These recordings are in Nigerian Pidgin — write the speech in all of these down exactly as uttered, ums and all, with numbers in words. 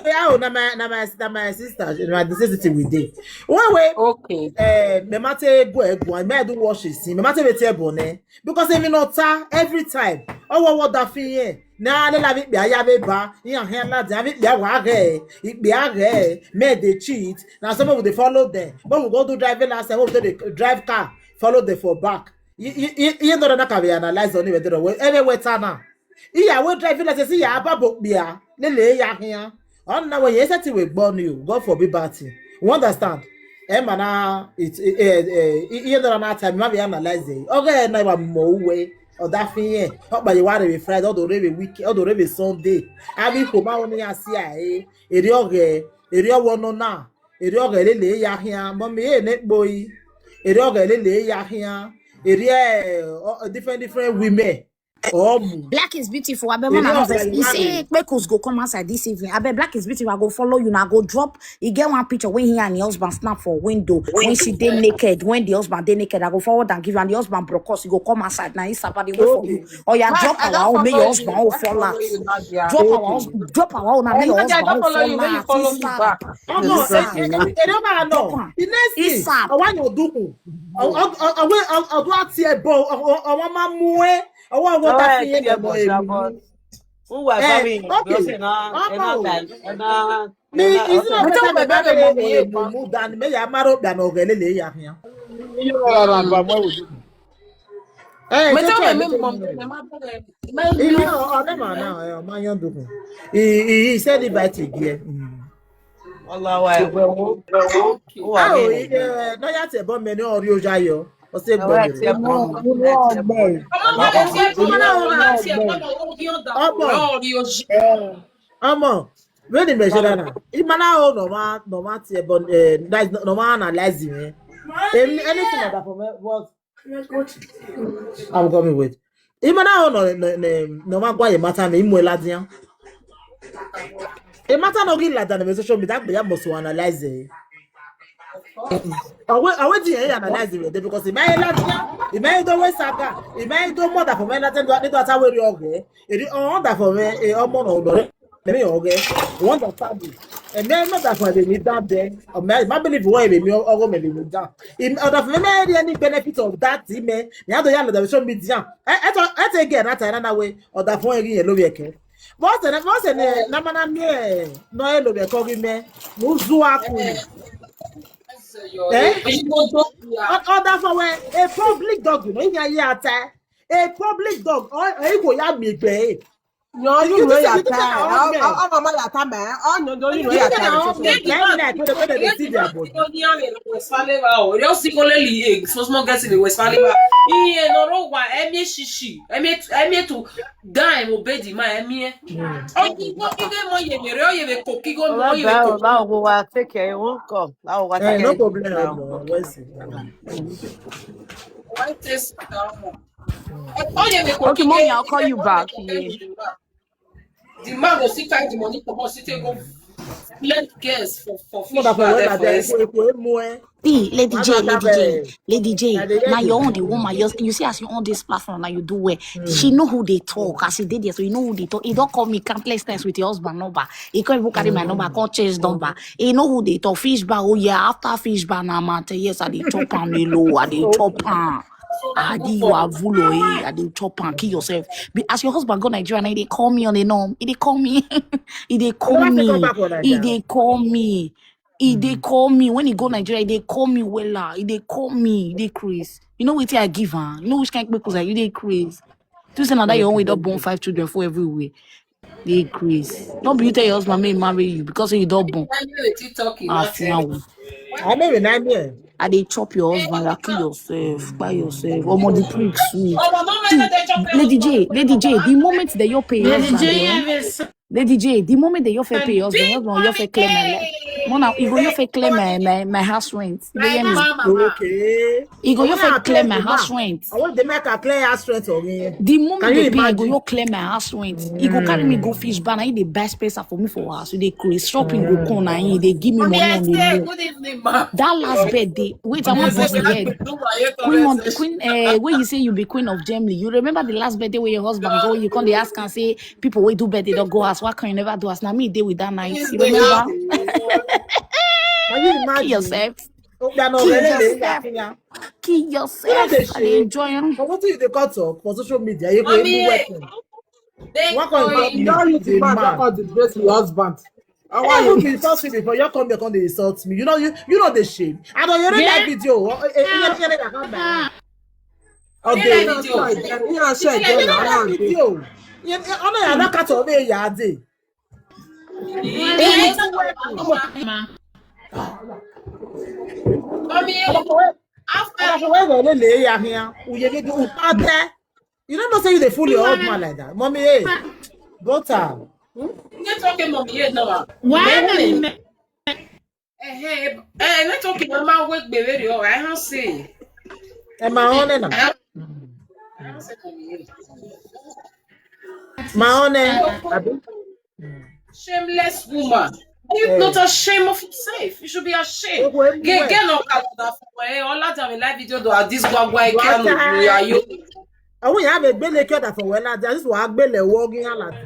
Okay, oh, na my na my na my sister, na my necessity we dey. Wait, wait. Okay. Eh, me mate go ego, me do wash is, me mate be table ne. Because if you not ta every time, oh what what that thing here. Na le la bi ya be ba, ya he la dia bi ya wa re, bi ya re, me dey cheat. Na some people dey follow them. But we go do driving license, we dey drive car, follow them for back. You you you you know that can be analyzed on it. Everywhere ta na. Iya we driving license, iya babo bia, le le ya here. Ọ na we ye se ti we gbo ni o, God forbid bad thing. You understand? E ma na, it, eh, eh, eh, ihe dara na time, ma bi analyze. Oge na wa mo we, ọ da fi ye. Ọ pa ye wa re we Friday, ọ do re we week, ọ do re we Sunday. Abi ko ma oni ya si a e. Eri oge, eri owo no na. Eri oge lele ya hia, mo mi e ne po yi. Eri oge lele ya hia. Eri, eh, o-, different, different women. Omu. Black is beautiful. I bet Eri man oge has, you lele say ya. Kpekus go come outside this evening. I bet Black is beautiful. I go follow you now. I go drop. You get one picture when he and your husband snap for window. When she dey naked, when the husband dey naked, I go forward and give you. And the husband brokos, he go come outside. Now he's about the way for Okay. you. Oh yeah, I, drop I our don't own, make your follow husband you. Own I fall follow out. you, Nadia. Drop our Okay. husband, drop our own, and Eh, make your Nadia, I husband don't own follow fall you. When you out. follow He's me sad. back. Omo, He's e, e, sad. e, e, e, no, no. Drop am. Ines He's is, sad. Awa no duku. Awa, awa, awa, awa, awa, ti e bo, awa, awa, ma mu e. Awa, awa, All ta right, fi e yeah, no but, emu. But who was Eh, coming? okay. Just now, and Omo. Now, like, and now, Mi, and now, is it okay. not Mete better me that bebe I mo don't mi know e emo. Mo than me ya maro than ogele le ya hia? You know what I'm about, what would you? Eh, Mete me me mo me. Ibi o, o ne ma na, eh, o ma yan duku. He, he, he said it by Tiggy. Mm. Wallahi, well, well, well, okay. Oh, I mean, eh, no ya te bo me ni ori o ja yo. O se All gbo right, mi. Yeah, Ọmọ, ọmọ, ọmọ. Ọmọ, ọmọ, ọmọ, ọmọ, ọmọ. Ọmọ, when the measure na. Imana o no ma, no ma te bo, eh, that is no, no ma analyze me. Any-, anything that for me, what? I'm coming with. Imana o no, no, no, no ma gwa ye matter me, imo la dia. E matter no gi la dan me social media, that be ya must analyze it. Awe, awe di e analyze it because e ma e la dia, e ma e do we saga, e ma e do mother for me la ten do, do ta we ri oge. E di on da for me, e omo no do. Me oge. Won da family. E me no da for me that day. O me, ma believe we me ogo me me da. E o da for me me any benefit of that, e me. Me ado ya no da social media. E, e to, e te get that time na we. O da for e lo we ke. But say, but say, na mana me, no e lo be ko gi me. Mu zu aku. Eh? O, o da for we, a public dog, you know, in ya ya ta. A public dog, o, e go ya mi gbe. No, you know ya ta. O, o, o, mama la ta me. O, no, no, you know ya ta. Like, like, when they, when they see their body. West Faleva, o. You see, go le li, eh, small, small girls in the West Faleva. Iye, no, no, wa, emi shishi. Emi, emi to, Guy, mo bedi ma emi e. Mm. O ki mo ki ge mo ye mere, o ye be ko ki go mo ye be ko. Báwo, báwo mo wá take care wọn kọ? Báwo wá Eh, take no care problem. Now? No, where's it? Why this down? O ye be ko Okay, ki mommy, ge, I'll call you back. Yeah. The man go sit tight the money for us, sit go let girls for, for fish Mo da for bar, we there la for de us. Ko ko mu e. See, Lady J, Lady J, Lady J. Now you own the woman. You, you see, as you own this platform, now you do well. She know who they talk. As he did there, so you know who they talk. He don't call me countless times with your husband number. He can't even carry my number. Can't change number. He know who they talk. Fish bar. Oh yeah, after fish bar, now man, yes, I dey chop am, Milo. I dey chop am. Adi, you are vulo, eh? I dey chop am, kill yourself. Be, as your husband go Nigeria, now he dey call me on the norm. He dey call me. He dey call me. He dey call me. He dey call me when he go Nigeria. He dey call me wella. He dey call me. He dey craze. You know wetin I give am? You know which kind kpekus I? You dey craze. You say na that your own way don born five children for everywhere. Dey craze. No be you tell your husband make he marry you because you don born. Why you dey talk in Ah, that sense? Fiawo. I mean, I mean. I dey chop your husband, you kill yourself, buy yourself. Omo, the prick sweet. Omo, no, no, no, they chop your Lady J, husband. Lady J, the moment that you pay your Lady husband, J, eh? Have a son. Lady J, the moment that you fit pay your husband, your husband, you fit clear my life. Mona, you go, you fit clear my, my, my house rent. You hear me? Okay. You go, you fit clear my house rent. I want the make I clear house rent for me. The moment Can you they pay, you go, imagine? You clear my house rent. You go carry me go fish bar, and you dey buy space for me for house. You dey craze. Shopping go come, and you dey give me Mommy money on the Esther, low. Good evening, ma. That last birthday, wait, I want to Yes, hear. Queen, Mon- Queen, uh, when you say you be queen of Germany, you remember the last birthday where your husband go, you come, they ask and say, people wey do birthday don't go house. Why can't you never do house? Now me dey with that night. You remember? Can you imagine? Kill yourself. Oh, they are not Kill ready. Yourself. Kill You know yourself. They And shame. Enjoy am. But what if they cut up for social media? You go Mommy, even welcome. What kind of You don't use the man that call the dress your husband. How are you? You insult me before you come here, come dey insult me. You know you you know the shame. I don't hear that video. Oh, eh, eh, eh, eh, eh, eh, eh, eh. Okay. Video. Yeah, share Video. Video. Yeah, eh, I know you're not cut off, eh, yeah, dey. Mommy, after you don't know say you dey fool your husband like that. Mommy, hey, go time. Why not? Eh, eh, eh, let's talk about my work, baby. Oh, I don't say. And my own, eh, now. I don't say mommy. My own, eh, abi? Shameless woman. You're not ashamed of yourself. You should be ashamed. Get, get no calendar for, eh, all that time in live video do at this gwagwa. Àwọn èèyàn á fẹ́ gbélé kí ọ̀dà fọwọ́ ẹ̀ láti àti wàá gbélé wọ́ọ́gì hàn láti.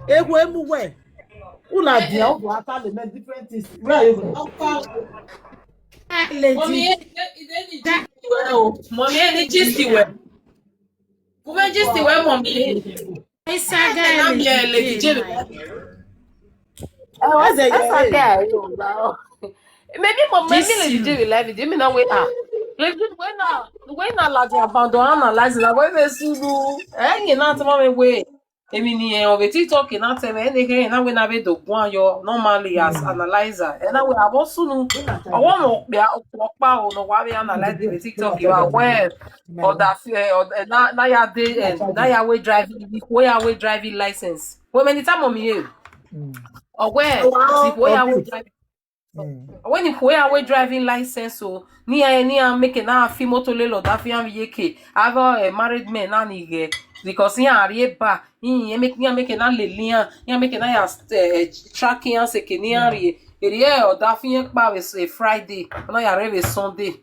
Ewu emu wẹ̀. Ula di ọgwụ aka na-eme different things. Where are you going? Mommy, eh, eh, eh, eh, Mommy, eh, gist well. Mommy, gist well, mommy. Esa guy. Esa guy. Maybe mo maybe Lady J will like it. Maybe na wey ah. Lady J wey na wey na la dey abandon analyze na wey dey see do. Eh, you na to me wey. Emi ni eh, on the TikTok na tell me anything na wey na be do go on your normally as analyzer. And na wey I want to know. I want to be a okpa o no wa be analyze the TikTok you are well. Or that eh, or eh, na na ya dey eh, na ya wey driving wey ya wey driving license. Wey many time on me eh. Or where if wey ya wey driving. When if wey ya wey driving license o ni ya ni ya make na fi motor le lo da fi am yeke. Avo eh, married men na ni ge because ni ari e ba ni ya make ni ya make na le lian ni ya make na ya eh, tracking an se ke ni ari e. Eri e o da fi en pa we se Friday na ya re we Sunday.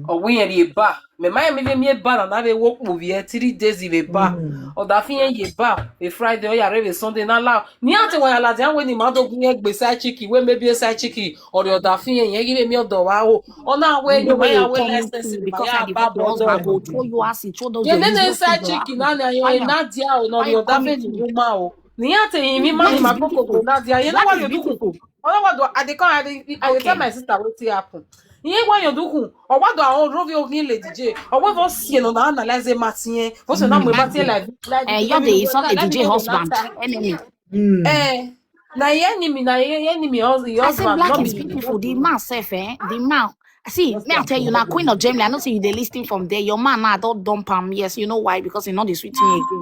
Or we eri e ba. Me ma mi ve mi e ba na na ve wo po vi e three days ve ba. Or da fi en ye ba. Ve Friday o ya re ve Sunday na la. Ni ate wa ya la dia we ni ma do gun e gbe side chick we maybe a side chick or the other fi en ye give me odo wa o. O na we ni ma ya we license because I ba bo do go throw you as it throw those. Ye ne ne side chick na na yo na dia o no the other fi ni ma o. Ni ate mi ma ni ma ko ko na dia ye na wa yo du ko. Ọlọ́wọ́dọ̀ adékọ́ adé tell my sister wetin happen. Ihe gwa your dukwu ọgbadọ ahụ rovi oge Lady J ọgwa vo sie nọ na analyze ma tinye vo so na mgbe ma tinye live. Eh, you're the son of the D J husband enemy. Eh, na your enemy na your enemy husband. I say black is beautiful. The man sef eh, the man. See, me I tell you now, Queen of Germany. I know say you dey listen from there. Your man now don dump am. Yes, you know why? Because he not dey sweet me again.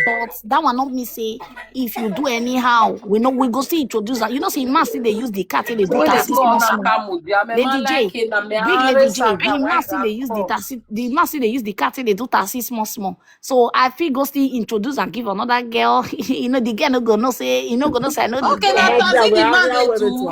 But that one not me say if you do anyhow, we know we go see introduce am. You know, see man still dey use the cat till they do taxi small small. Lady J, big Lady J, the man still dey use the taxi. The man still dey use the cat till they do taxi small small. So I feel go still introduce and give another girl. You know, the girl no go no say, you know go no say no. Okay, na taxi the man dey do.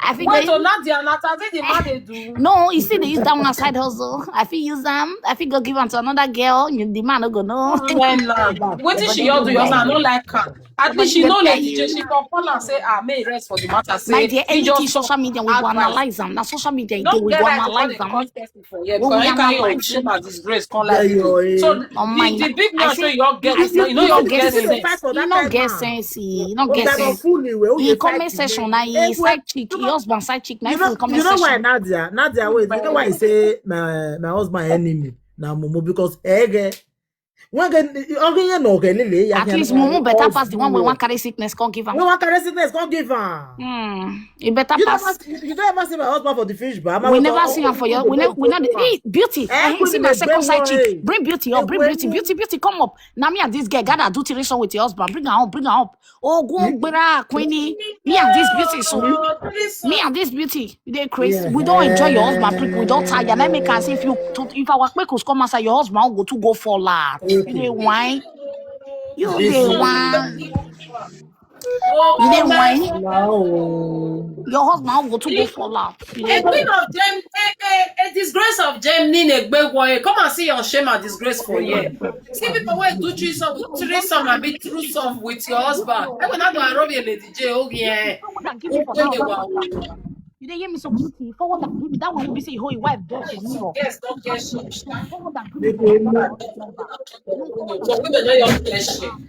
I think wait, so Nadia, na taxi the man dey do. No, you see they use that one as side hustle. I feel use them. I feel go give them to another girl. You, the man no go no. Wetin she all do? Your man no like her. At least she know like D J. She come call and say, ah, may rest for the matter. Say, my dear, anything social media we go analyze them. Now social media we go analyze them. For here because you carry your shame and disgrace come like you. So the, the big man say you all get sense. You know you all get sense. You no get sense. You no get sense. In comment section na him side chick, him husband side chick na him for comment section. You know why Nadia? Nadia wait. You know why he say my my husband enemy na mumu because ege. When get oge yen no oge lele ya. At least mumu better pass the one we wan carry sickness come give am. We wan carry sickness come give am. Hmm. It better pass. You never see my husband for the fish bar. We never see am for your. We never. We never. Hey, beauty. Eh, see my second side chick. Bring beauty up. Bring beauty. Beauty. Beauty. Come up. Now me and this girl gather do threesome with your husband. Bring her up. Bring her up. Oh, go bring her, Queenie. Me and this beauty. So me and this beauty. You dey crazy. We don't enjoy your husband. We don't tire. Let me can see if you if our kpekus come outside, your husband go to go for laugh. You dey whine. You dey whine. You dey whine. Your husband go to go for laugh. A queen of Germany, a, a disgrace of Germany, a big boy. Come and see your shame and disgrace for here. See people wey do threesome, threesome and be threesome with your husband. I will not go and rob your Lady J. Oh yeah. You dey hear me so beauty? Forward and give me that one. We say, oh, your wife does for me. Yes, don't get shame. Forward and give me. So women no your get shame.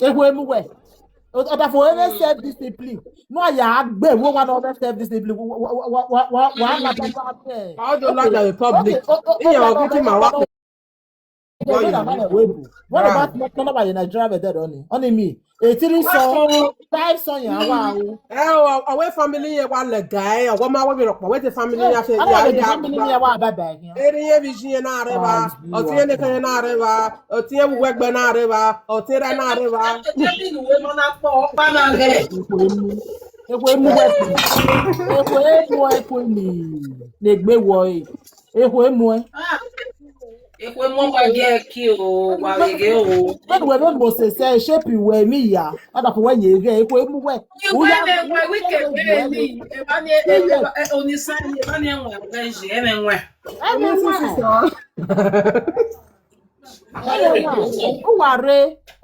Ehu emu we. Oda for any self discipline. No, ya agbe wo wa no self discipline. Wa wa wa wa wa wa la ba ba. How do you like the public? Iya wa kuti ma wa. What about not about Nigeria better than only me? Only me. Eighteen song, five song ya wa. Eh, our family here wa le guy. Our ma we bi ropo. We the family ya fe ya ya. Family ya wa baba. Eri ye bi jin na re ba. O ti ye ne kan na re ba. O ti ye bu we gbe na re ba. O ti ra na re ba. Ebi nu we mo na po pa na re. Ekwe mu we. Ekwe mu ekwe ni. Negbe wo e. Ekwe mu e. Ekwe mo wa ge ki o, wa ge o. When we when Moses say shape we mi ya. Ada for when ye ge ekwe mu we. Iwe me we we ke be ni. E ba ni e oni sa ni e ba ni enwe we je e me nwe. Who are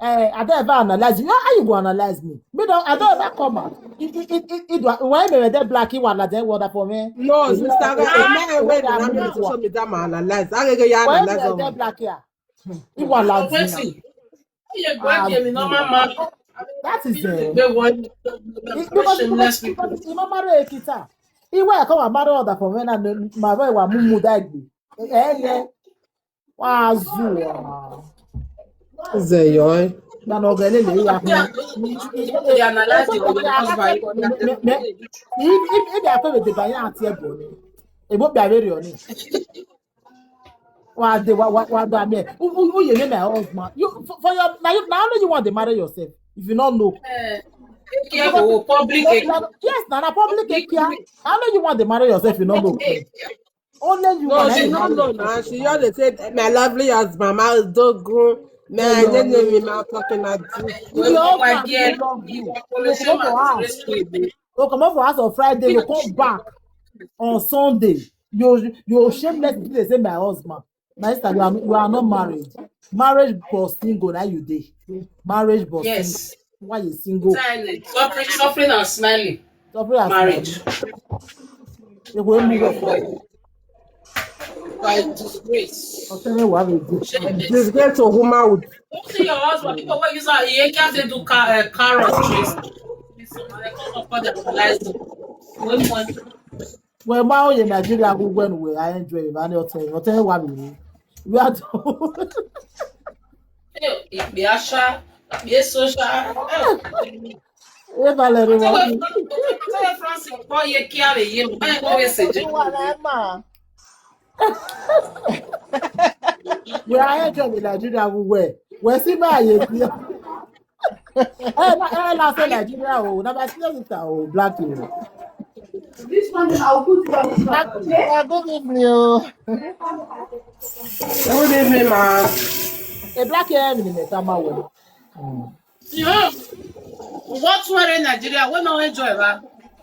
eh, I don't ever analyze you. How you go analyze me? Me don't, I don't ever come out. It, it, it, it, it, why me with that black you wanna then what for me? No, sister, I am not aware that I'm on social media, man. Analyze. I get you Why me analyze. with that black here? You want like me. Ye gba ke mi normal man. That is uh, Be one because shameless people. Because you marry a kita. He why come and marry other for me and my boy wa mumu that day. Eh eh. Wa zu. Zeyo. Na no gele le ya. They analyze the husband. If if if they are going to buy out here boni. E bo be very on it. Wa de wa wa wa da me. Who who who you name my husband? You for, for your now you now only you want to marry yourself. If you don't know. Careful, public. Yes, na na public care. How do you want to marry yourself? You don't know. Only you No, want she to no marry know yourself. Now. She just dey say my lovely husband, my dogun. Man, you know me, my talking at you. Your husband will love you. You come for house. You come up for house on Friday. You come back on Sunday. You you shameless people dey say my husband. My sister, you are you are not married. Marriage for single now you dey. Marriage for Yes. Single. Why you single? Silent. Suffering, suffering and smiling. Suffering and Marriage. Smiling. They go make up for it. By disgrace. Ọtẹrẹ wà lè dé. Disgrace to womanhood. Don't see your husband. People wey use our ear can they do car uh, carrot trees. They come up for the lies. When one Well, my own in Nigeria, who when we I enjoy it, and ọtẹrẹ ọtẹrẹ wà lè. We are to. Ìgbé àṣà, ìgbé social. Ẹ balẹ̀ rẹ wọ́n. Tẹ́lẹ̀ France kọ́ yẹ kí a lè yé mu. Báyìí kọ́ yẹ ṣe jẹ́. We are enjoying in Nigeria, who where? We're still by a year. Ẹ ẹ na say Nigeria o, na my senior sister o, black o. This one, I'll put it on top. Black o, good evening o. Good evening, ma. A black hair in the summer well. Yeah. What's wearing Nigeria? We no enjoy that.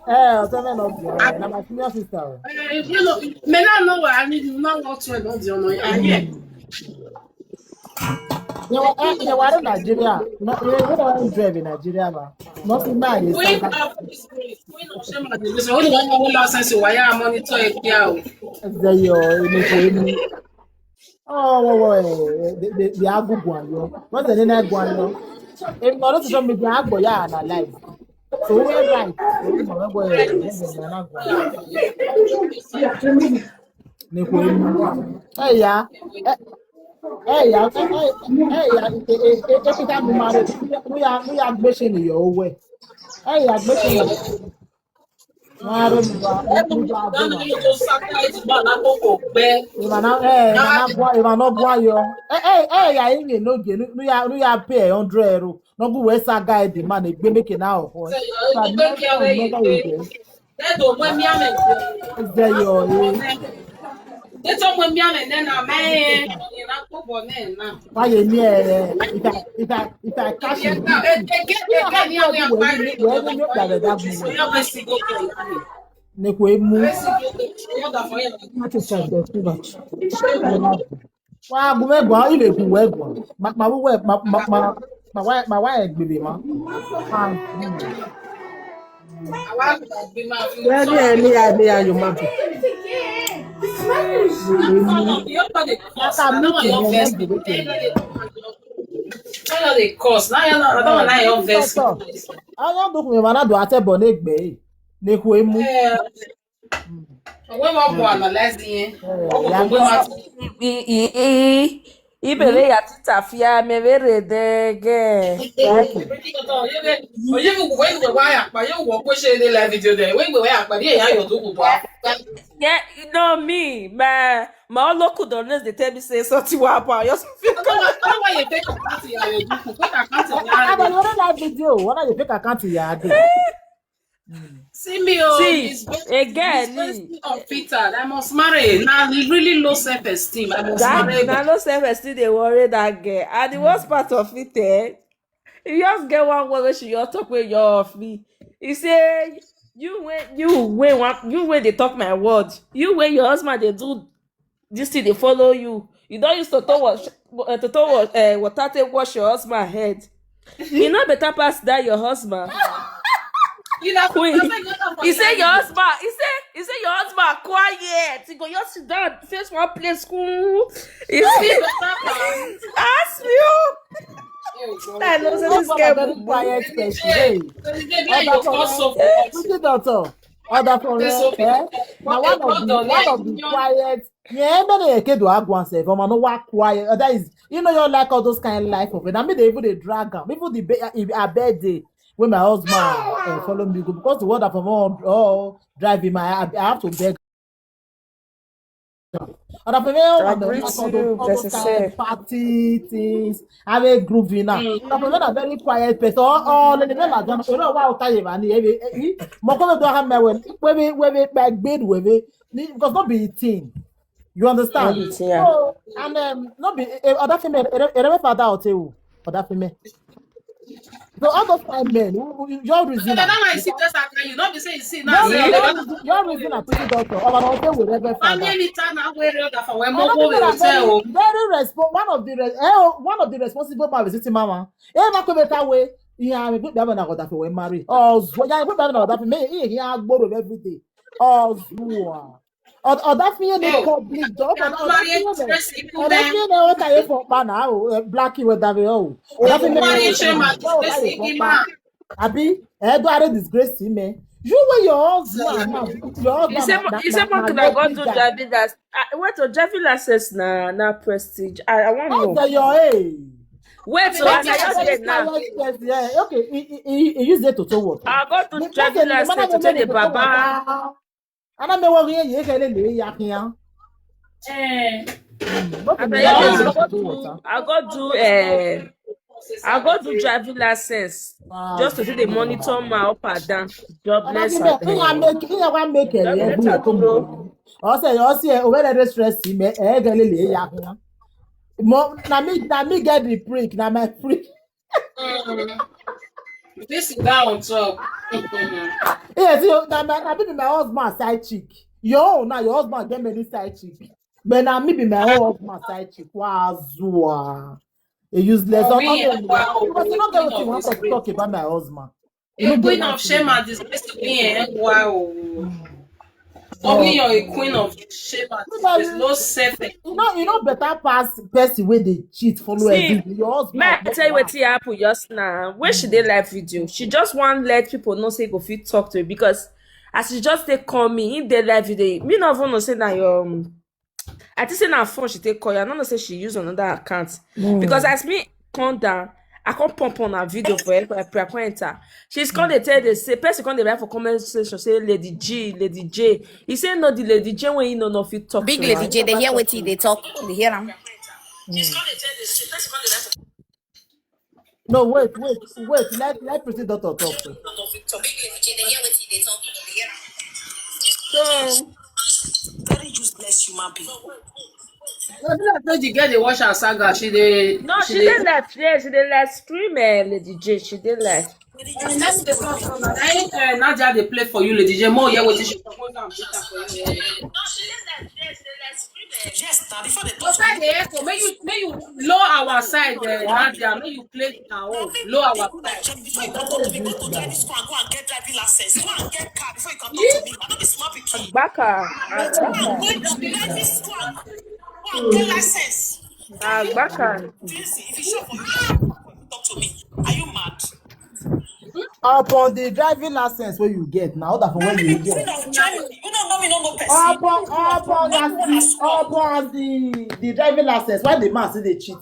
Eh, ọtọ mẹ́rin ọ̀gbìn, na my senior sister o. Eh, you know, me not know what I need. You know what's wearing on the other. Yeah. Yẹn wà ẹ yẹn wà ní Nàìjíríà, yẹn wọ́n ń jọ ẹ̀mí Nàìjíríà ma. Wọ́n fi máa yẹ Queen sábà of disgrace, queen of shame and disgrace. Only one hour last time, so why am I monitor it here? ẹ̀jẹ̀ yọ èmi kò ní. Ọ̀wọ̀wọ̀ ẹ̀ the agogo ayọ̀. Wọ́n tẹ̀lé náà gun ayọ̀. Èmi ọ̀rọ̀ ti sọ mi di àgbọ̀ yà àná láì. So wọ́n ẹ̀ láì. Èmi ọ̀rọ̀ bọ̀ ẹ̀ ẹ̀ ẹ̀ náà gun ayọ̀. N'ekwe emu. Eya. Eya. Eya. Ekita mu mare. Muya muya gbese ni yo we. Eya gbese ni. Mare mu ba. Mu ba Don't you just sacrifice man and go go bed? Imana eh imana bua imana bua yo. Eh eh eh ya imi no ge no ya no ya pay hundred euro. No go we sa guide the man egbe make na o. Say, you go care where you dey. They don't want me, I'm a Ezeyo eh. They don't want me, I'm a nena, man. You know, go for nena. Why you near eh? If I if I if I cash it. They get, they get me, I'm a Where you make that that Just boy? Where we see go to? N'ekwe emu. Where see go to? What the fuck? Not to send the too much. Wa gume gwa ile ku we gwa. Ma ma we ma ma ma ma wa ma wa egbele ma. Ah. Our husband be my Where the any idea you ma be? You know the cost. I know your best. Tell her the cause. Now you know, I don't want your vex. Doctor, I don't do me, man. I do at a bonnet bay. Nekwemu. Eh, when we go analyze the, Yeah. Ibele ya tita fia me vere dege. Oye, when we wire, but you walk with the live video there. When we wire, but yeah, you do good. Yeah, no me, my my local donors they tell me say something what about your I don't know why you take a party. You do good. Take a party. I don't know that video. What are you pick account here? See me, oh, See, Miss Be- again, Miss Bestie of Peter. I must marry. Now, really low self-esteem. I must that marry. na no self esteem dey worry that girl. And the worst part of it, eh, you just get one word wey she just talk wey you off me. He say you when you when one you when they talk my word. You when your husband they do this thing they follow you. You don't use toto wash uh, toto wash, uh, water take wash your husband head. He not better pass that your husband. You know, Queen. that's why you don't He say your husband. He say he say your husband quiet. He go just sit down, face one place. Cool. He say ask you. I know say this What girl a very mumu. Quiet person. Hey, So the day you go call so for Pretty doctor. Other for This open. Eh? Now one of the one of the quiet. Yeah, many kedu agwan self. I'm no work quiet. Uh, That is, you know, you like all those kind of life of it. I mean, they even they drag am. Even the bed, I bed day when my husband uh, follow me go because the water from all, all driving my, I, I have to beg. And I feel all the Agree all to those, all those Bessie kind Sef. of party things. I will groovy now. And I feel a very quiet person. Oh, oh, let me like that. You know what I'll tell you, man. Eh, eh, eh, Mokolo do have my way. We we we we back bed we we because not be a thing. You understand? Not be a thing, yeah. So, and um, not be eh, other female. Eh, eh, eh, father out too. Other female. So all those kind men, who- who- your So reason. now I see just like you. Not be say you see now. Your Say reason, you your reason, your reason, I put it doctor. Our hotel with Reverend Only Father. any time I wear the other for when Another Moko thing will I'm very, tell. very responsible. One of the res- eh, oh, one of the responsible man visiting mama. Eh, ma come better way. Yeah, we put them on that for when marry. Oh, so, yeah, we put them on that for me. Yeah, yeah, I go to every day. Oh, so. Or, or that thing in the Hey, public job. I'm Or not that married thing to in dress people or that then. thing in what I for man now. Blacky with that oh. Or that I'm thing in married what to my I disgrace for in man. man. Abi, eh, do I disgrace him, eh? You were your husband, man. Your He husband. said, na- na- he said, na- man, na can I go big do guy. driving license? I went to driving license na na prestige. I, I want How know. the your age? Wait, so Don't as I get just us get now. Yeah, okay. He, he, he, he used it to so what? I go do The driving person, the man license to that take the made the baba. And I may worry you can let me yak here. Eh, What I the may man just is go to do. water. I go do. Uh, I go do driving license Wow. Just to see the monitor man up and down. And I Jobless think at that he can the make he can make a Jobless level at to the know. Also, you see, over the stress, he may eh, get a little yak here. Mo, na me, na me get the prick, na my prick. mm. This is down on top. Yes, you na my na me be my husband side chick. Your own now, your husband get many side chick. But now me be my own husband side chick. Wow, zua. A useless. Oh, Oh, me, oh, wow, because you don't get what you queen want of to talk about my husband. You A don't queen get of what you shame want. And disgrace to me, eh? Wow. For me, you're a queen of shame and disgrace. Low self. You know, you know better pass person where they cheat, follow See, everything. Your husband. May I Get tell you back. What happened just now? When she did live video, she just want let people know say go fit talk to me because as she just take call me in the live video, me not even know say na your. Um, I think say na phone she take call you. I don't know say she use another account because as me come down, I come pump on her video for her for her prayer point. She's come dey tell the say person come dey write for comment section say Lady G, Lady J. He say no, the Lady J when he no no fit talk Big to Lady her. J, they hear what they talk, they hear them. No, wait, wait, wait. Let let pretty daughter talk. First. So Very useless human being. I feel like say you get the watch her saga. She dey. no, she she dey. did left. Yeah, she did left stream, eh, Lady J. She did left. Eh, Nadia dey play for you, Lady J. More hear wetin she talk. Hold am, beat am for you. Yes, now before they Your talk, side dey echo. Make you make you low our side, eh, Nadia. Make you play our own. Low our side. Before you go to the go to driving school and go and get driving license. Go and get car before you can talk to me. I don't be small pikin. Baka. Go to driving school and go and get license. Agbaka. This if you show for you. Upon the driving license wey you get now, that for when you get. Queen of Germany, you don't know me, no, no person. Upon, upon as the, upon as the, the driving license, why the man still dey cheat?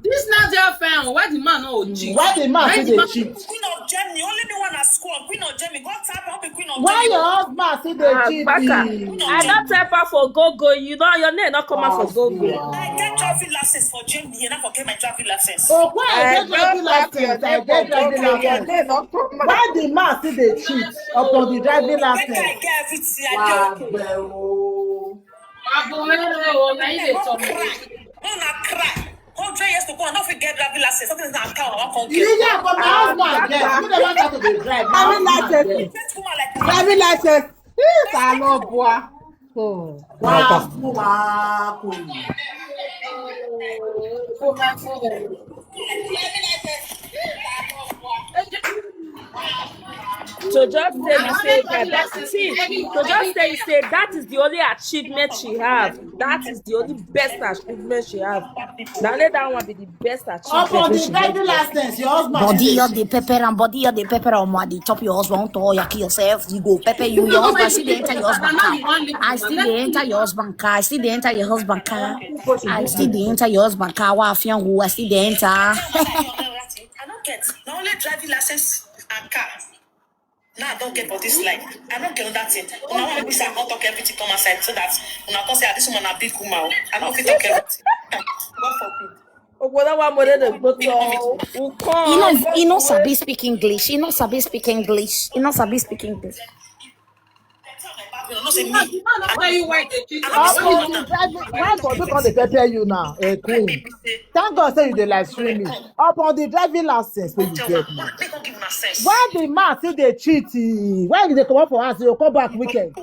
This na their fine. Why the man no go cheat? Why the man still dey cheat? Queen of Germany, only me one as squad. Queen of Germany, God tap, help me, Queen of Germany. Why your husband still dey cheat? I don tell her for go go. You know your name not come out for go go. I get driving license for Germany, and I forget my driving license. Oh, why I get driving license? I get driving license. Why the man still dey cheat upon the driving license? I get everything. I get okay. Una cry. Hundred years to go, I no fit get driving license. Something na car I wan come get. Yeah, but my husband get. You never start to dey drive. Driving license. Driving license. Yes, I love boy. Oh. Wow, wow, cool. To just tell you say that, that see, to just tell you say that is the only achievement she have. That is the only best achievement she have. Now let that one be the best achievement. Upon the driving license, your husband. Body of the pepper and body of the pepper on my the top your husband to ya kill yourself. You go pepper you, your husband see the enter your husband car. I see the enter your husband car. I see the enter your husband car. I see the enter your husband car. Wa fian who I see the enter. I don't get. Not only driving license and car. Now I don't get for this life. I don't get that thing. Una want me say I don't talk everything come outside so that una come say, "Ah, this woman a big woman." I don't fit talk everything. God forbid. Ogbona wa mo dey dey gbotọ. You know, you know, sabi speak English. You know, sabi speak English. You know, sabi speak English. Why God no come dey pepper you now, eh, Queen? Thank God say you dey live stream me. Upon the driving license wey you get now. Why the man still dey cheat? Why you dey comot for house? You come back weekend.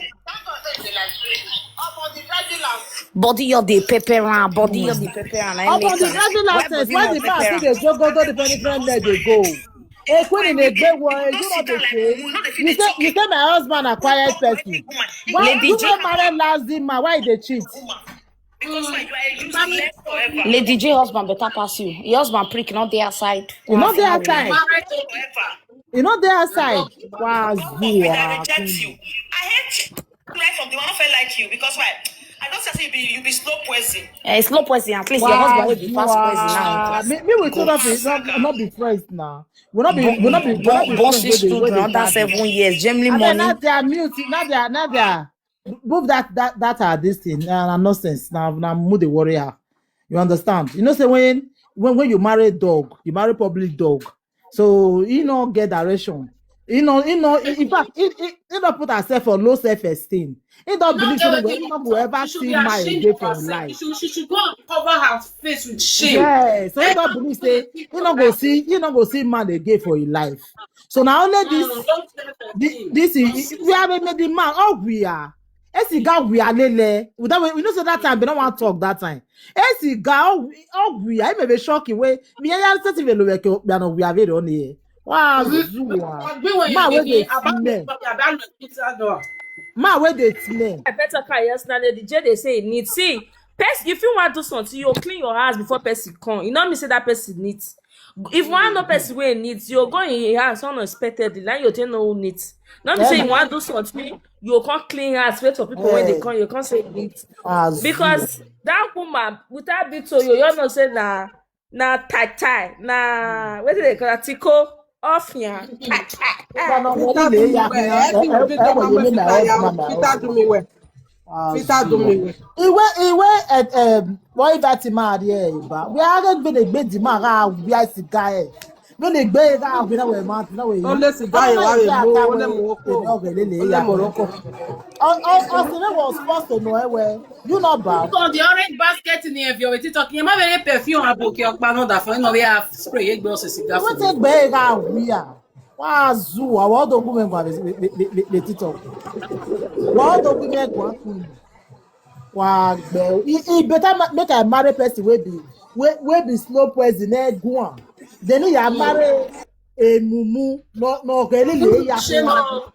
Body of the pepper and body of the pepper and I upon the driving license, why the man still dey go go go different different leg dey go? Hey, Queen in a big way, you not the same. You say you say my husband a quiet person. Why Lady you J. Get married last day, man? Why they cheat? Lady J husband better pass you. Your husband prick, not their side. You not their side. You not their side. Wow, I reject you. I hate you. Right from the one who felt like you because why? I don't say you be you be slow poison. Eh, slow poison. At least your husband will be fast poison now. Me, me we too not be not, not be friends now. We not be we not be we not be friends. Boss is still another seven years. Germany money. Now they are mute. Now they are now they are move that that that are this thing. Nah, nah, nonsense. Now now mood the warrior. You understand? You know say when when when you marry dog, you marry public dog. So he no get direction. He no he no in fact he he, he don't put herself for low self esteem. He don't believe say he no go ever see my day for life. She should go and cover her face with shame. Yes, so he don't believe say he no go see he no go see man again for his life. So now only this this is we have made the man all we are. Esi ga we are lele. We don't we know say that time they don't want to talk that time. Esi ga all we are. He may be shocking way. Me ya sesi velo we ke we are not we are very on here. Wow, zuwa. Ma we dey smell. Ma we dey smell. I better car yes now. The J they say it needs. See, person if you want to do something, you clean your house before person come. You know me say that person needs. If one no person wey needs, you go in your house unexpectedly. Now you take no need. Not be say you want do something, you can't clean house. Wait for people when they come, you can't say need. Because that woman without be to you, you know say na na tai tai na what do they call that? Tiko off here. Peter do me well. Everything wey talk am, Peter do me well. Peter do me well. Iwe iwe um why that man there ba. We are going to be the man where is the guy. No le gbe ga we na we ma na we. Only cigar you are mo, only Morocco. Only Morocco. Ọsẹ was supposed to know ẹ wẹ. You know ba. On the orange basket in here, if you're talking, you might be perfume and book your panel that for no we have spray egg boss cigar. Wọ́n ti gbé ga wíyà. Wọ́n á zu àwọn ọ̀dọ́ ogun mẹ́gbàá lè títọ̀. Wọ́n ọ̀dọ́ ogun mẹ́gbàá kù. Wọ́n á gbẹ. E better make I marry person wey be wey wey be slow poison ẹ gùn am. Then you marry a mumu no no really le ya. No,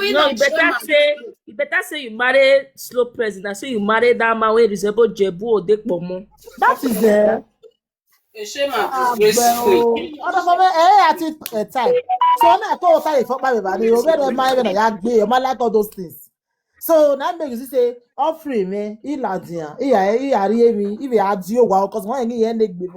you better say you better say you marry slow poison than say you marry that man wey resemble Jebu Odepomo. That is there. A shame and disgrace queen. Other for me, eh, at it, eh, time. So now I told her if I remember, you better my when I agree, you might like all those things. So now make you say, offering me, he la dia, he a, he a re me, he be a dio wa, cause one he ain't make me.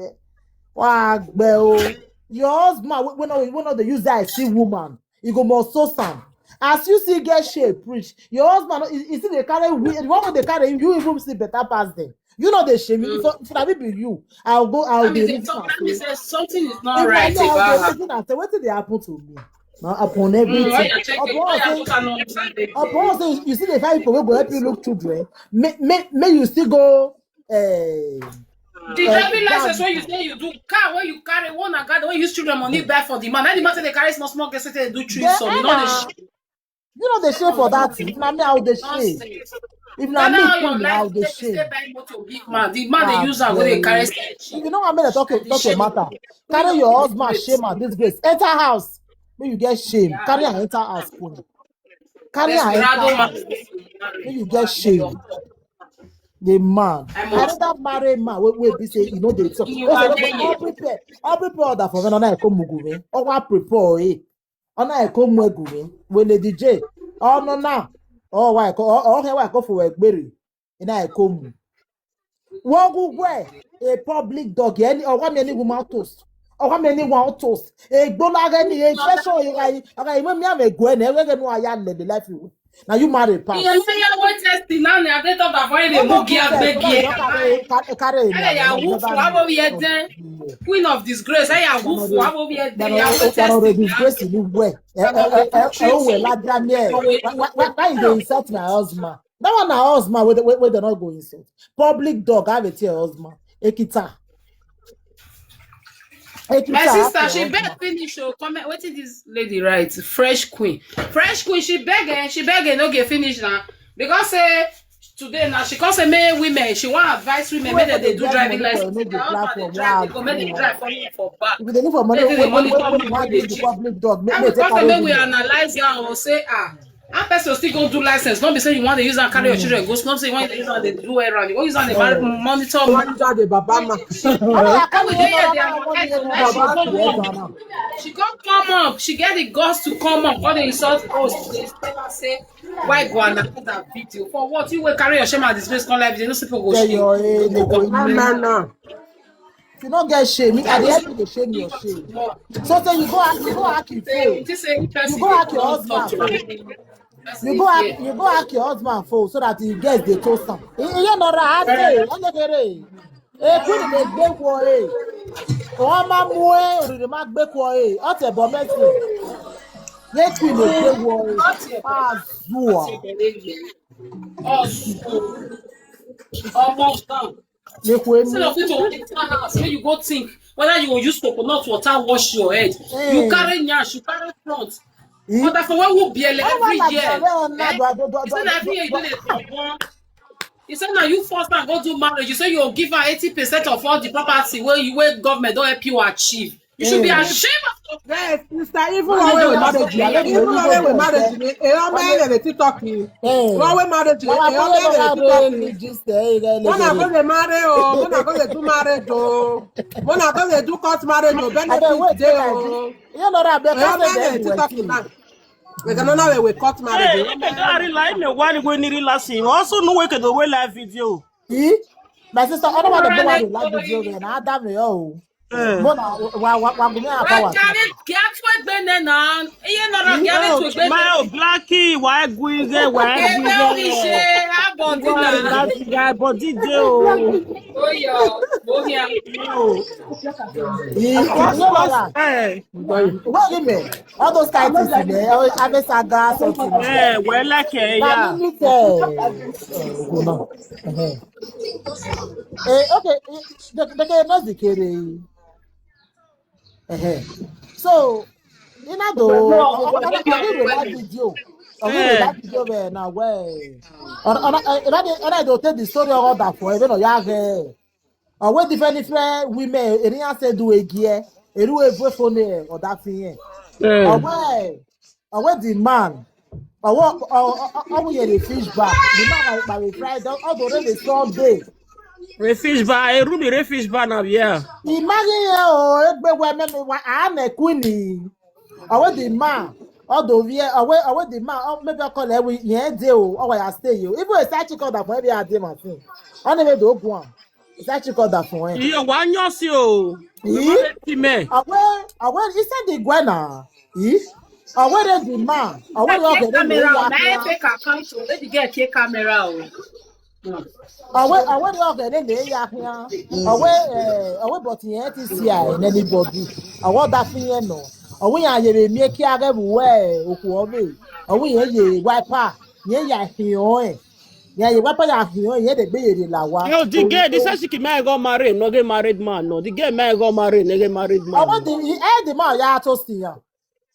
Wa gbe o. Your husband, when when when they use that see woman, you go more so some. As you see get shape preach, your husband is it they carry the one they carry you even see better pass them. You know they shame me. If if na me be you, I'll go. I'll That be means rich there's and something, say, that means there's something is not if I right know, I'll about be her. Looking and say, what did they happen to me? Now upon everything. Why you checking? Upon Why you say, put her on that day? upon say, you see the five people wey go help you look children. May may may you still go. Eh, The uh, driving license down. When you say you do car, when you carry one and car, when you use children money buy for the man. That the man say they carry small small girls, say they do three Then some. I You know the na you know they shame for that. If na me, how they shame. Nonsense. If na Gather all me, your queen, how life, they take this shame. Buy motor, big man. The man they Ah, use am when they well, carry if side. you know what I mean, talk talk your matter. Carry your husband shame and disgrace. Enter house, may you get shame. Carry and enter house, queen. Carry and enter Desperado man. House, may you get shame. The man. I I must- rather marry man. Wait, wait, be say you know they talk. You are Okay, okay, there. all prepare, all prepare order for me. Ona come go me. All prepare. Eh. Ona come go me. Well, the D J. Oh no na. Oh why? Oh oh why go for a berry? And I come. Wogu gwe a public dog any or what many woman toast. Or what many one toast. A gbola any a special you guy. Okay, when me am a gwen, I will no I am the life you. Now you marry pass. Iye lẹ́yìn wọ́n tẹ́sítì náà ni adétọ́ba fún ilé mú gí agbégi ẹ̀. Carry carry. Ẹ yà wú fún wa bó bí ẹ jẹ́. Queen of disgrace, ẹ yà wú fún wa bó bí ẹ jẹ́. Yà wú tẹ́sítì náà. Disgrace ìlú wẹ̀. Ẹ ẹ ẹ ẹ ẹ ó wẹ̀ ládàá ní ẹ̀. Why why why you dey insult my husband? That one na husband wey wey wey dem no go insult. Public dog have a tear husband. Ekita. My sister, she beg finish o. Comment wetin this lady write. Fresh queen. Fresh queen, she beg eh, she beg eh, no get finish now. Because say today now she come say make women, she wan advise women make dem dey do driving license. Their husband dey drive, they go make dem drive for me for back. If you dey look for money, Make dem dey why why monitor why me why when they give the cheat. public dog? Make That make because take say away make we the analyze am or say ah, how person still go do license? Not be say you want to use am carry your children go school. Not say you want to use am dey do errand. You wan use am dey marry monitor Wọ́n money. Jáde bàbá ma. How we dey here dey analyze am? She come come up. She get the guts to come up. All the insult us. They tell her say why go analyze that video for what? You will carry your shame and disgrace come live. They no people go Get shame. Your head, they go Mama use. náà. If you no get shame, make I dey help you dey shame your shame. So say you go ask, you go ask you fail. This is You go ask your husband fail. You go ask, you go ask your husband fail so that he gets the toast am. Iye nọrọ ade ọlẹgẹrẹ. Ekun ni mo gbé wọ e. Wọ́n máa mú ẹ òrìrì máa gbé kọ e. Ọ̀tẹ̀ bọ̀ mẹ́sì. Ekun ni mo gbé wọ e. Azua. Almost done. Ekun Instead of you to enter house, when you go think whether you go use coconut water wash your head, you carry nyash, you carry front. But for when we be every year, eh? He said every year you do dey come one. He said now you first time go do marriage. You say you go give her eighty percent of all the property where you where government don't help you achieve. You should be ashamed of Yes, sister, even one way we marriage, even one way we marriage, eh, how many dey TikTok ni? One way marriage, eh, how many dey TikTok ni? When I go dey marry o, when I go dey do marriage o, when I go dey do court marriage o, benefit dey o. You know that Eh, how many dey TikTok na? Like another way we court marriage. Hey, if you don't realize me, why you go need realize him? Also, no way can do way live video. Eh? My sister, I don't want to go out live video. Man, I damn it. Oh. Eh. Mona, wa wa wa gumi a power. Gari kí á tún ẹgbẹ́ náà náà. Iye nọ̀rọ̀ kí á lè tún ẹgbẹ́ náà. My blackie, why guize, why Ẹgbẹ́ guize? oríṣi àbọ̀dí náà. That guy body dey o. Ó yọ, ó yọ. Oh. Eh, you know what? Eh. What do you mean? All those kind of things, man. All have a saga something. Eh, well, like eh, Na yeah. me meet, eh, eh, okay, eh, they they can not the kere. Eh, eh. So, you know, though, I I- I- I really like video. I really Eh. like video where now where. And and I and I and I don't take the story of that for even yeah. Or what different different women, any I say do a gear, a do a voice for me or that thing. Eh. Or where or where the man. Or what or or we get a fish back. The man like by Friday, all the already Sunday. Ray fish bar, a Ruby Ray fish bar now, yeah. Imagine o, egbe we me me wa a me queen. Awe the man, all the we awe awe the man, oh, maybe I call it we yeah dey o, oh I stay you. Even a side chick that for every day my thing. I never do go on. A side chick that for him. Iye wa nyo si o. Ih? Ti me. Awe awe inside the guena. Ih? Awe the man. Awe the Take okay. camera o. Na fake account o. Let the girl take camera o. Awe awe the okay le le ya ya. Awe eh awe but yẹn ti si a en anybody. Awe that thing yẹn no. Awe ya ye be mi ki age bu we oku obe. Awe ye ye wiper. Ye ya hi o e. Ya ye wiper ya hi o e, ye de gbe ye de la wa. Yo, the girl, this is she may go marry, no get married man, no. The girl may go marry, no get married man. Awe the eh the man ya to si ya.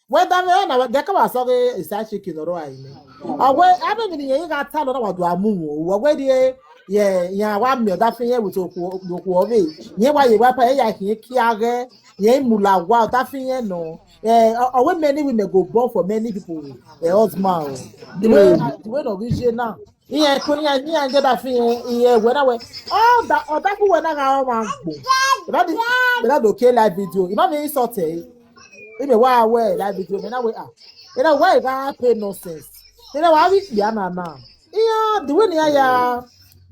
Whether me na de ka wa so ge a side chick no ro ai ni. Awe a be mi ni ye ga ta lo na wa do amu wo. Awe the ye ya wa mi that thing yẹn with oku oku obe. Ye wa ye wiper ye ya hi ki age. Ye mu la wa that thing yẹn no. Eh, awe many women go born for many people. Eh, husband. O. The way the way no reach now. Iye ko iye ni anje da fi iye we na we. Oh, that oh that we na ga o ma gbo. That the that okay live video. Ima me insult eh. Ime wa we live video me na we ah. You know why ga pay nonsense. You know why we ya na na. Yeah, the way ni ya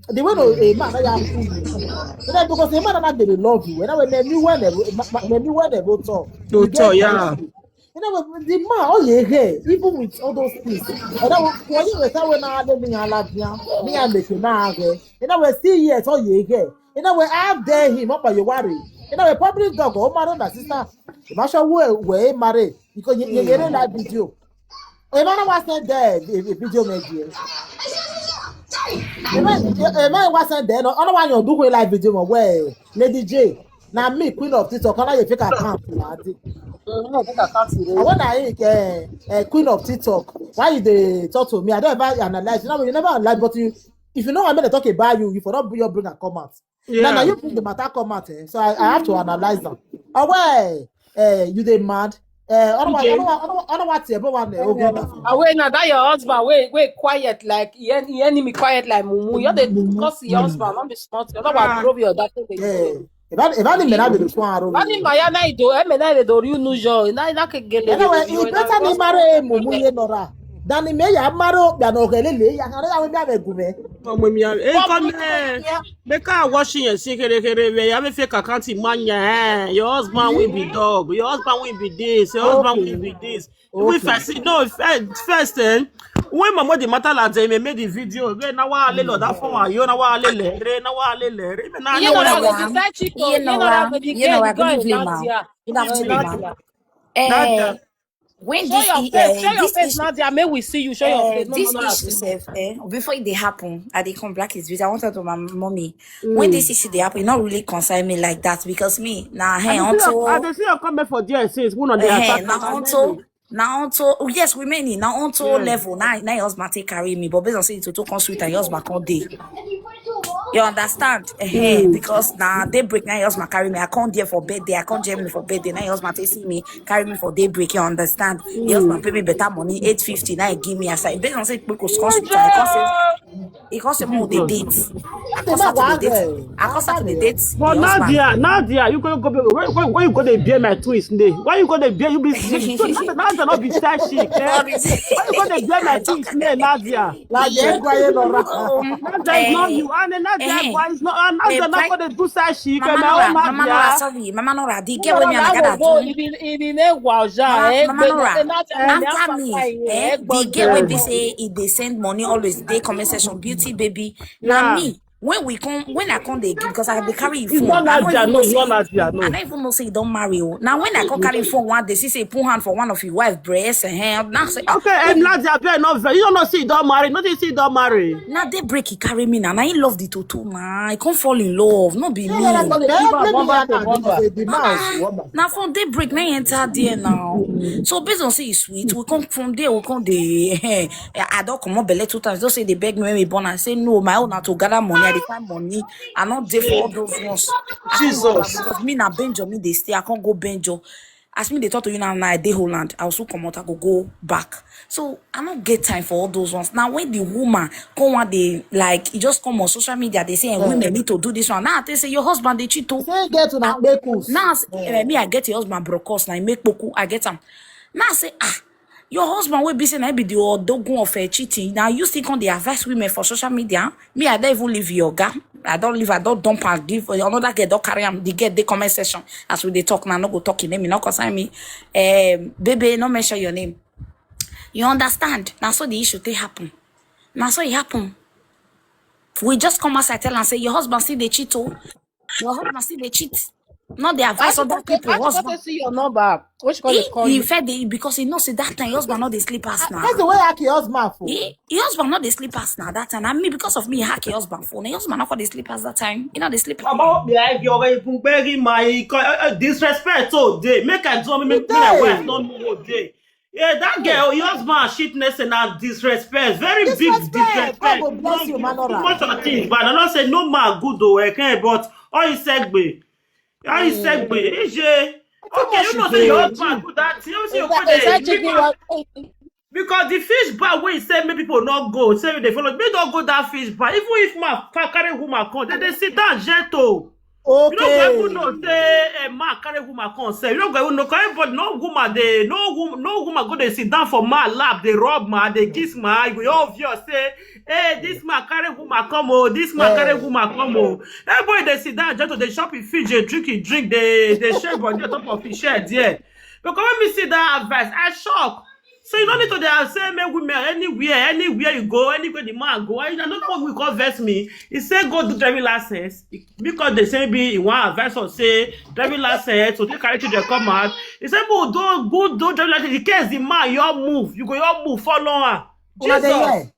the way no a man na ya fool. You know because a man na dey love you. When I when me when me me when go talk. Go talk, yeah. You know, the man, oh yeah, yeah, even with all those things. And that was when you were saying, "Nah, let me allow you, me and make you now." You know, we see yes, oh yeah, yeah. You know, we have there him up by your worry. You know, a public dog, oh, my own sister. The marshal way, way marry because you you get that video. A man was sent there, a video made you. A man was sent there. No, I don't want you to do live video. Where Lady J. Na me, queen of TikTok. Can I fake account? I want I uh, uh, queen of TikTok. Why you dey talk to me? I don't ever analyze. You know, you never analyze, but you if you know I'm gonna talk about you, you for not bring your bring a comment. Yeah. Now, now you bring the matter comment, eh? So I, I have to analyze them. Oh well, uh, you dey mad. Uh, I don't want, I don't want, I don't want, I don't want to everyone. Okay. Ah, wait, now that your husband, wait, wait, quiet like he en- he enemy quiet like mumu. You dey discuss your husband, not be smart. You know what? Drove your that thing. Eh, if I if I didn't have the phone, I don't. Ani maya na ido, eme na ido you know jo. Na na ke gele. Anyway, he better ni marry mumu ye nora. Than he may ya marry ya no gele le ya kare ya we be gume. Ọmọ mi, eh, come here. Make her washing and see kere kere we. I fake account man, yeah. Your husband will be dog. Your husband will be this. Your husband will be this. We first no first first then. When mama the matter like they may make the video. Re na wa le lo that phone. Yo na wa le le. Re na wa le le. Re na You know what? The side chick, you know what? The girl, the girl is Nadia. Good afternoon, ma'am. Nadia. Eh, Nadia. When Show this your i- face. eh, Show your this face, is Nadia. May we see you. Show your eh, face. No, this no, no, issue no. Self, eh, before they happen, I dey come black is busy. I want to talk to my mommy. When this issue they happen, it not really concern me like that because me now hey I dey see your- I until dey see your comment for there since. One of the eh, attack. now until now until oh, yes, we many now until Yeah. Level now now your husband take carry me, but based on say it to come sweet and your husband come dey. You understand? Eh, because now daybreak now your husband carry me. I can't there for birthday. I can't Germany for birthday. Now your husband take see me, carry me for daybreak. You understand? Your husband pay me better money, eight fifty. Now he give me aside. Based on say people come sweet and he come say he come say more the date. I come start to the date. I come start to the date. But Your husband. Nadia, Nadia, you go go where where where you go dey bear my twins today? Why you go dey bear you be so Nadia, Nadia not be shy chick. Eh? Why you go dey bear my twins today, Nadia? La ye gwa ye lora. Um, Nadia is not eh, you. And Nadia eh, is not. And Nadia eh, not go dey do shy chick. Mama My Nora, own Mama Nora, Nadia. sorry, Mama Nora, the girl wey me and I Mama gather Nora, do. ibi ibi ne wa ja. Mama, Eh, Mama Nora, eh, Nadia, after me, eh, the girl wey be say e dey send money always dey comment section, beauty baby. Now Yeah. Me, when we come, when I come dey give because I dey carry him It's phone. not I don't Nadia, even no, know it's not say Nadia, no. I don't even know say he don marry o. Now when I come carry phone one day, see say he put hand for one of his wife breast, eh, now say ah, Okay, and Nadia, bear not very. You don't know see don't marry. Nothing see don't marry. Now daybreak he carry me now. Now he love the toto now. I can't fall in love. No be me. The mouse woman. Now from daybreak now he enter there now. So based on say it's sweet, we come from there, we come the I don't come up belle two times. Don't say they beg me when we born. I say no, my own na to gather money. I dey find money. I not there for all those ones. I can't go Jesus. Because me na Benjo, me they stay. I can't go Benjo. As me dey talk to you now, now I dey Holland. I also come out, I go go back. So I don't get time for all those ones. Now when the woman come one day, like, e just come on social media, they say, "Eh, women need to do this one." Now they say your husband dey cheat too. Say get una kpekus. Now I say, eh, me, I get your husband brokos, now I make poku, I get am. Now I say, ah, your husband will be saying I be the odogun of uh, cheating. Now you still come the advice women for social media. Me, I don't even leave your guy. I don't leave. I don't dump and give another girl. Don't carry am. The girl dey comment section as we dey talk now. No go talk in name. No concern me. Um, baby, no mention your name. You understand? Now so the issue they happen. Now so it happen. We just come outside tell and say your husband still dey cheat oh. Your husband still dey cheat. Not the advice other people I just husband. Want to see your number. Which call He, they call he you? Fed the, because he knows that time your husband not dey sleep pass now. That's the way I kill husband for. He, your husband not dey sleep pass now that time. I mean, because of me, hack your husband phone. Your husband not for dey sleep pass that time. You know dey sleep. About behind your even bury my uh, uh, disrespect. So they make I do me make my Today. Wife don't know what day. Yeah, that girl, your husband shitness and that disrespect. Very big Disrespect. Disrespect. God go bless No, you, man, too Nora. Much of things, but I don't say no man good though. Okay, but all you said, be all you said, be is okay. You know say your husband good that you see you Is that, put is that the chicken because, one? Because the fish bar wey say make people not go, say they follow me don't go that fish bar. Even if man ca- carry woman come, then they sit down gentle. You don't go even Okay. Know say a man carry woman come. Say you don't go even know carry, but no woman they no woman no woman go they sit down for man lap. They rub man, they kiss man. We all obvious say, hey, this man carry woman come oh, this man carry woman come oh. Everybody they sit down gentle. They shop in fish, they drink, they drink, they they share body on top of his shed there. Because when we see that advice, I shock. So you don't need to dey say make women anywhere, anywhere you go, anywhere the man go. I don't know what we call vex me. He say go do driving license because they say be he want advice or say driving license so they carry children come out. He say go do go do driving license in case the man your move, you go your move follow her. Una dey Jesus. Hear?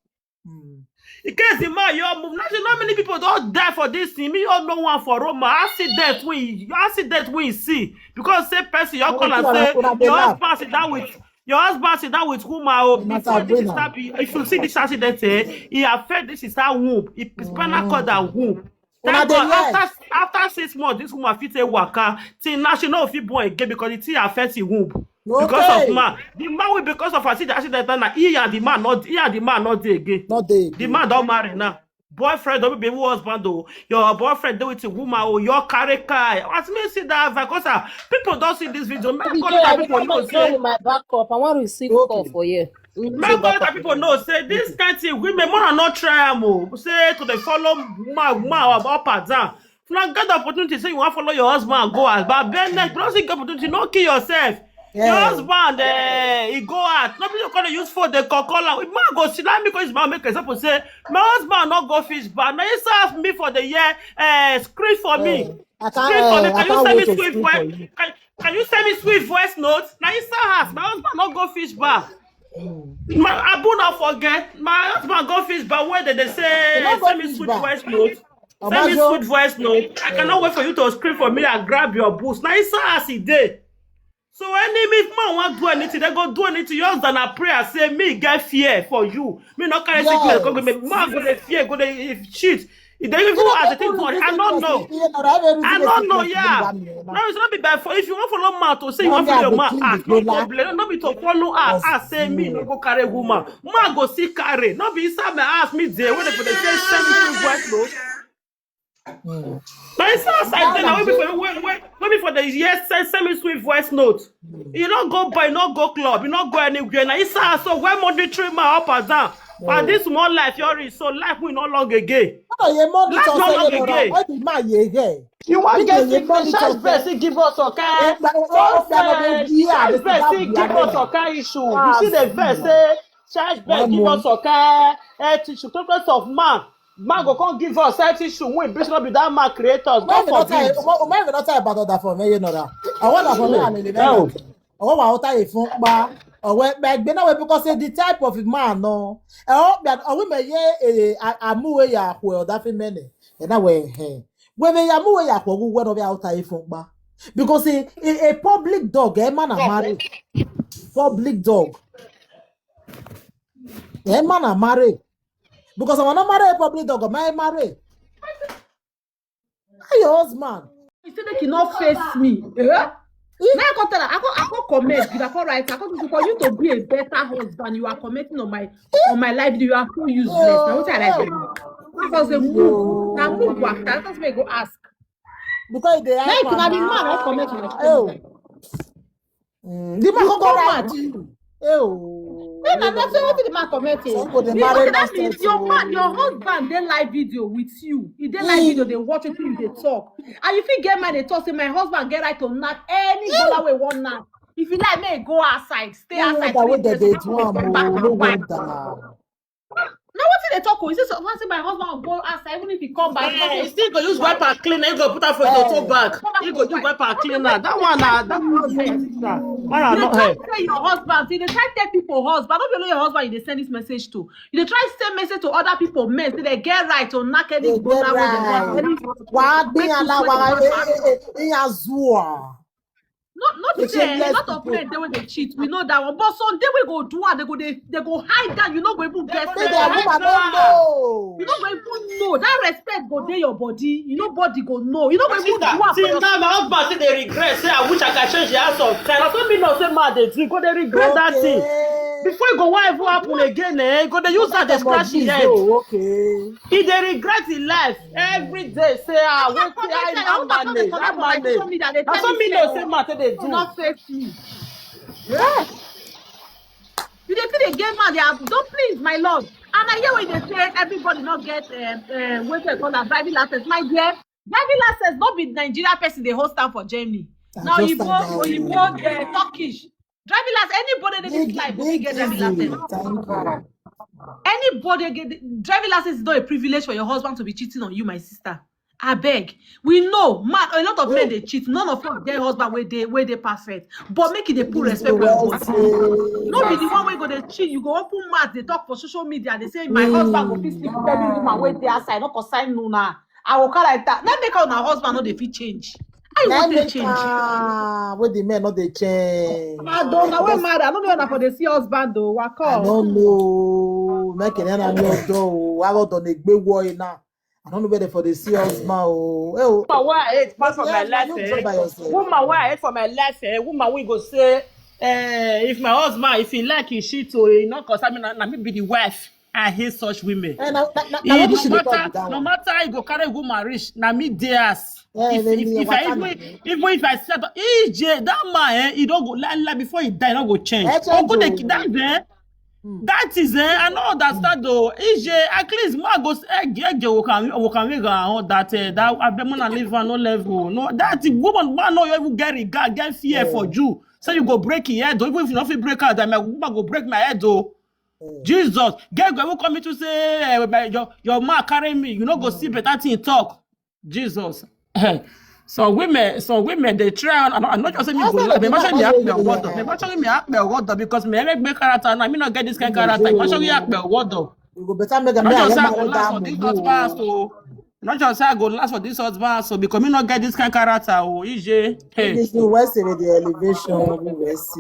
Hmm. In case the man your move, not not many people don't die for this thing. Me all no one for Roma. Accident we accident we see because say person your call and say your husband sit down with your husband sit down with woman oh before this is start be if you see this accident eh, he affect this is her womb, he spinal cord and womb. Thank God, after after six months this woman fit say waka till now she no fit born again because the thing affect his womb. Because of man, the man will because of accident accident na he and the man not he and the man not dey again. Not dey The man don't marry now. Boyfriend don't be who husband though. Your boyfriend do it to woman or your carry car. As me see that because uh, people don't see this video. Man, God, that people know say My backup. I want to receive call for you. Man, God, that people know say this kind thing women more not try am oh. Say to the follow man man up and down. If you get the opportunity, say you want to follow your husband and go out, but then next, don't see the opportunity, no kill yourself. Your husband, eh, he go out. Nobody gonna use phone. They call call out. Man go sit down because man make example say my husband not go fish bar. Now he ask me for the year, eh, screen for me. I Screen for me. can't. I Can you can't send me wait to sweet screen for voice? You. Can, can you send me sweet voice note? Now he ask my husband not go fish bar. My Abu not forget. My husband go fish bar. Where did they say He not go send me fish sweet bar. Voice note? Send me Obajo. Sweet voice note. I cannot wait for you to scream for me and grab your boots. Now it's as he did. So any if man want do anything, they go do anything. Yours than a prayer. Say me get fear for you. Me not carry sickness. Go go Yes. make man go the fear. Go the if shit. If they even You know, as the thing people for reason I don't this know. thing, you know, I don't I reason don't this know, thing, yeah. you know. No, it's not be bad for if you want follow man to say you want Mommy, follow I your go man. clean Ah, the no gola. problem. Not be to follow her. Ah, say me no go carry woman. Man go see carry. Not be inside my house me there. When they for the say send me sweet voice note. Hmm. Now it's not outside there. Now when before when when when before the yes send send me sweet voice note. You don't go buy, you don't go club, you don't go anywhere. Now it's so when money three man up and down. But this more life you're in, so life will not long again. No, you money Life to not say long you know, again. What the man you get? You want Make get the sickness, money charge to person give us okay. Eh, but, So oh, oh, uh, yeah, charge but person that give us be okay issue. You see the verse say charge person give us okay health issue. Talk less of man. Man go come give us health issue. We bitch not be that man create us. Why God we not tell? forbid. Why we not tell about that for me? You know that. I want that for me. I mean, No. Ọwọ́ wa ọ̀tá yìí fún pa. Ọwọ́ ẹgbẹ́ náà wẹ̀ because say the type of man no. Ẹ ọ́ gbà ọwọ́ mi yẹ ẹ àmúwẹ̀ yà kú ẹ̀ ọ̀dà fi mẹ́nẹ̀. Ẹ náà wẹ̀ ẹ̀. Wẹ̀ mi yà àmúwẹ̀ yà kú ọ̀wọ́ wẹ̀ ọ̀bẹ ọ̀tá yìí fún pa. Because a, a, a public dog, ẹ má nà marry. Public dog. Ẹ má nà marry. Because àwọn náà marry a public dog, ọmọ ẹ marry. How your husband? He said that he not face me. Eh? Now I come tell her, I come, I come comment, give, I come write, I come say, for you to be a better husband, you are commenting on my, on my live video, you are so useless. Now what I like do? I come say, move. Now move back. That's why I go ask. Because they are. Like, na the man I comment on my Oh. Facebook. Mm, the man You come come back out. to you. Oh. Then I say, what did the man comment? Some people dey Me, marry okay, that means nonsense, your oh. Man, your husband, they live video with you. If they live Mm. Video, they watch it, you they talk. And if you get man, they talk, say, my husband get right to knock any Yeah. Bola way one knock. If you like, may go outside, stay No outside. wonder what Please, they there's dey no do am come back oh, and no fight. wonder. Now what did they talk? Is this one say my husband will go outside even if he come back? Eh, you still go use wiper clean, you go put am for your Eh. Tote bag. You go use wiper clean now. That one, na that one, na. Man, I You not try help. Say your husband, see, they try tell people husband. Don't be only your husband you dey send this message to. You dey try send message to other people, men, say they get right to knock any They get Bola way they want. Right. Any Wa make gbin you ala sweat wa for eh, back. Eh, eh, in azua. No, not They say a shameless lot of people. Men they when they cheat, we know that one. But some day we go do and they go they, they go hide down. You know we even get Say their right. Woman don't know. You know we even know that respect go dey your body. You know body go know. You know we even do am for See your now, my husband say they regret. Say I wish I can change the house of kind. I don't mean no say man they drink. Go they regret that thing. Okay. Before you go, what ever happen again? Eh? Go they use that they Some of scratch his these head. Oh, okay. He dey regret his life every day. Say ah, wait till I now manage, I manage. Na so me know say man take dey So do. Not face me. Yeah. You dey see the game man, they have don't please my lord. And I hear when they say everybody not get um, uh, what they call a driving license. My dear, driving license not be Nigeria person they host am for Germany. I Now just you find go out. you go uh, Turkish. Driving license, anybody they this Big, life will big get driving easy. License. Thank you. Anybody get the- driving license is not a privilege for your husband to be cheating on you, my sister. I beg. We know, man, a lot of men they cheat. None of us their husband where they where they perfect. But make it they put This is respect the for your worst husband. thing. No be the one way go they cheat. You go open mouth, they talk for social media. They say my husband go fit sleep with any woman where they outside, not concern no now. I will call like that. Let me call my husband, no they fit change. I Let want me to change. Ah, what the men not they change. I don't know where mad. I don't know if for the see husband though. What I call? Don't know. Make it na me do. I got on a big war now. I don't know whether for the see husband. Oh, eh, oh. Woman wey I hate pass for my Yeah, life, you eh? drop by yourself. Woman wey I hate for my life, eh? Woman wey go say, eh, if my husband, if he like, he shit, so he not concern me. Na, na me be the wife. I hate such women. Eh, na, na, na, He, na what no she dey talk matter, with that no one? Matter he go carry woman reach, na me dey ass. Eh, If, let if, me if I water even, me. Even if I said E J, that man, eh, he don't go like, like before he die, he not go change. Eh, Oh, go dey change, that there. Hmm. That is, eh, I no understand though. E J, at least man go s- eh, get get work and work and make and all that, eh, that I bet man leave am no level. No, that the woman man no even get regard, get fear for Eh. You. So you go break your head though. Even if you no fit break out, that my woman go break my head though. Eh. Jesus, get go who come to say, eh, my, your your man carry me. You no go see better thing talk. Jesus. Some women, some women they try. I'm not just saying me That's go not laugh. a They good mention me idea. Akpe Owodo. They mention me Akpe Owodo because me make better time. I mean not get this kind of character. Mention me Akpe Owodo. You go better make a Not man just say I marry go last that for this mumu. Husband so. Not just say I go last for this husband so because me not get this kind of character. Oh, E J. Hey. This is West with the elevation. We West.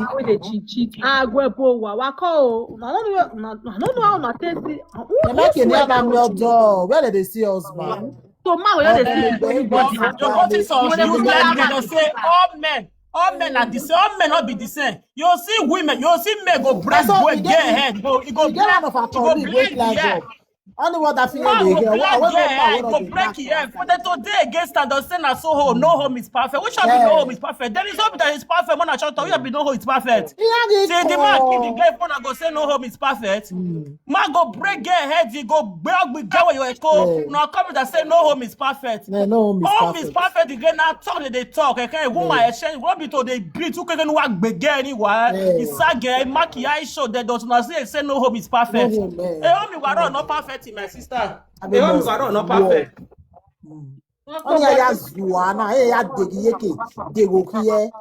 How they cheat cheat? Ah, go po wa wa ko. I don't know. I don't know how na take the. They make a man marry your door. Where did they see husband? So man, we Oh, don't they- dey they- anybody. they- You notice some You dey useless go men go say all men, all men are the same. All men not the same. You see women, you see men go break That's all go we get get. head. Go, it go You get one of our it go colleague break wey the fly head. Go. Only what that thing Man they go get. black What girl, what go what break they here. For the today against and they say na so home, no home is perfect. Which one be Yeah. No home is perfect? There is home that is perfect. When I shout out, you be no home is perfect. Yeah, they Say the man kill the call. girl when I go say no home is perfect. Mm. Man go break girl head, he go break the girl with your echo. Yeah. Now come that say no home is perfect. No, no home is Home is perfect. Perfect. The girl now talk that they talk. Okay, woman Yeah. Exchange. What be to they beat? Who can work big girl anywhere? Yeah. It's a girl. Make your eye show that does not say say no home is No perfect. home, eh. Hey, home is not perfect, my sister. I Hey, mean, home no. is not perfect. Mm. Only I just wanna, hey, I dig yeke, dig okay.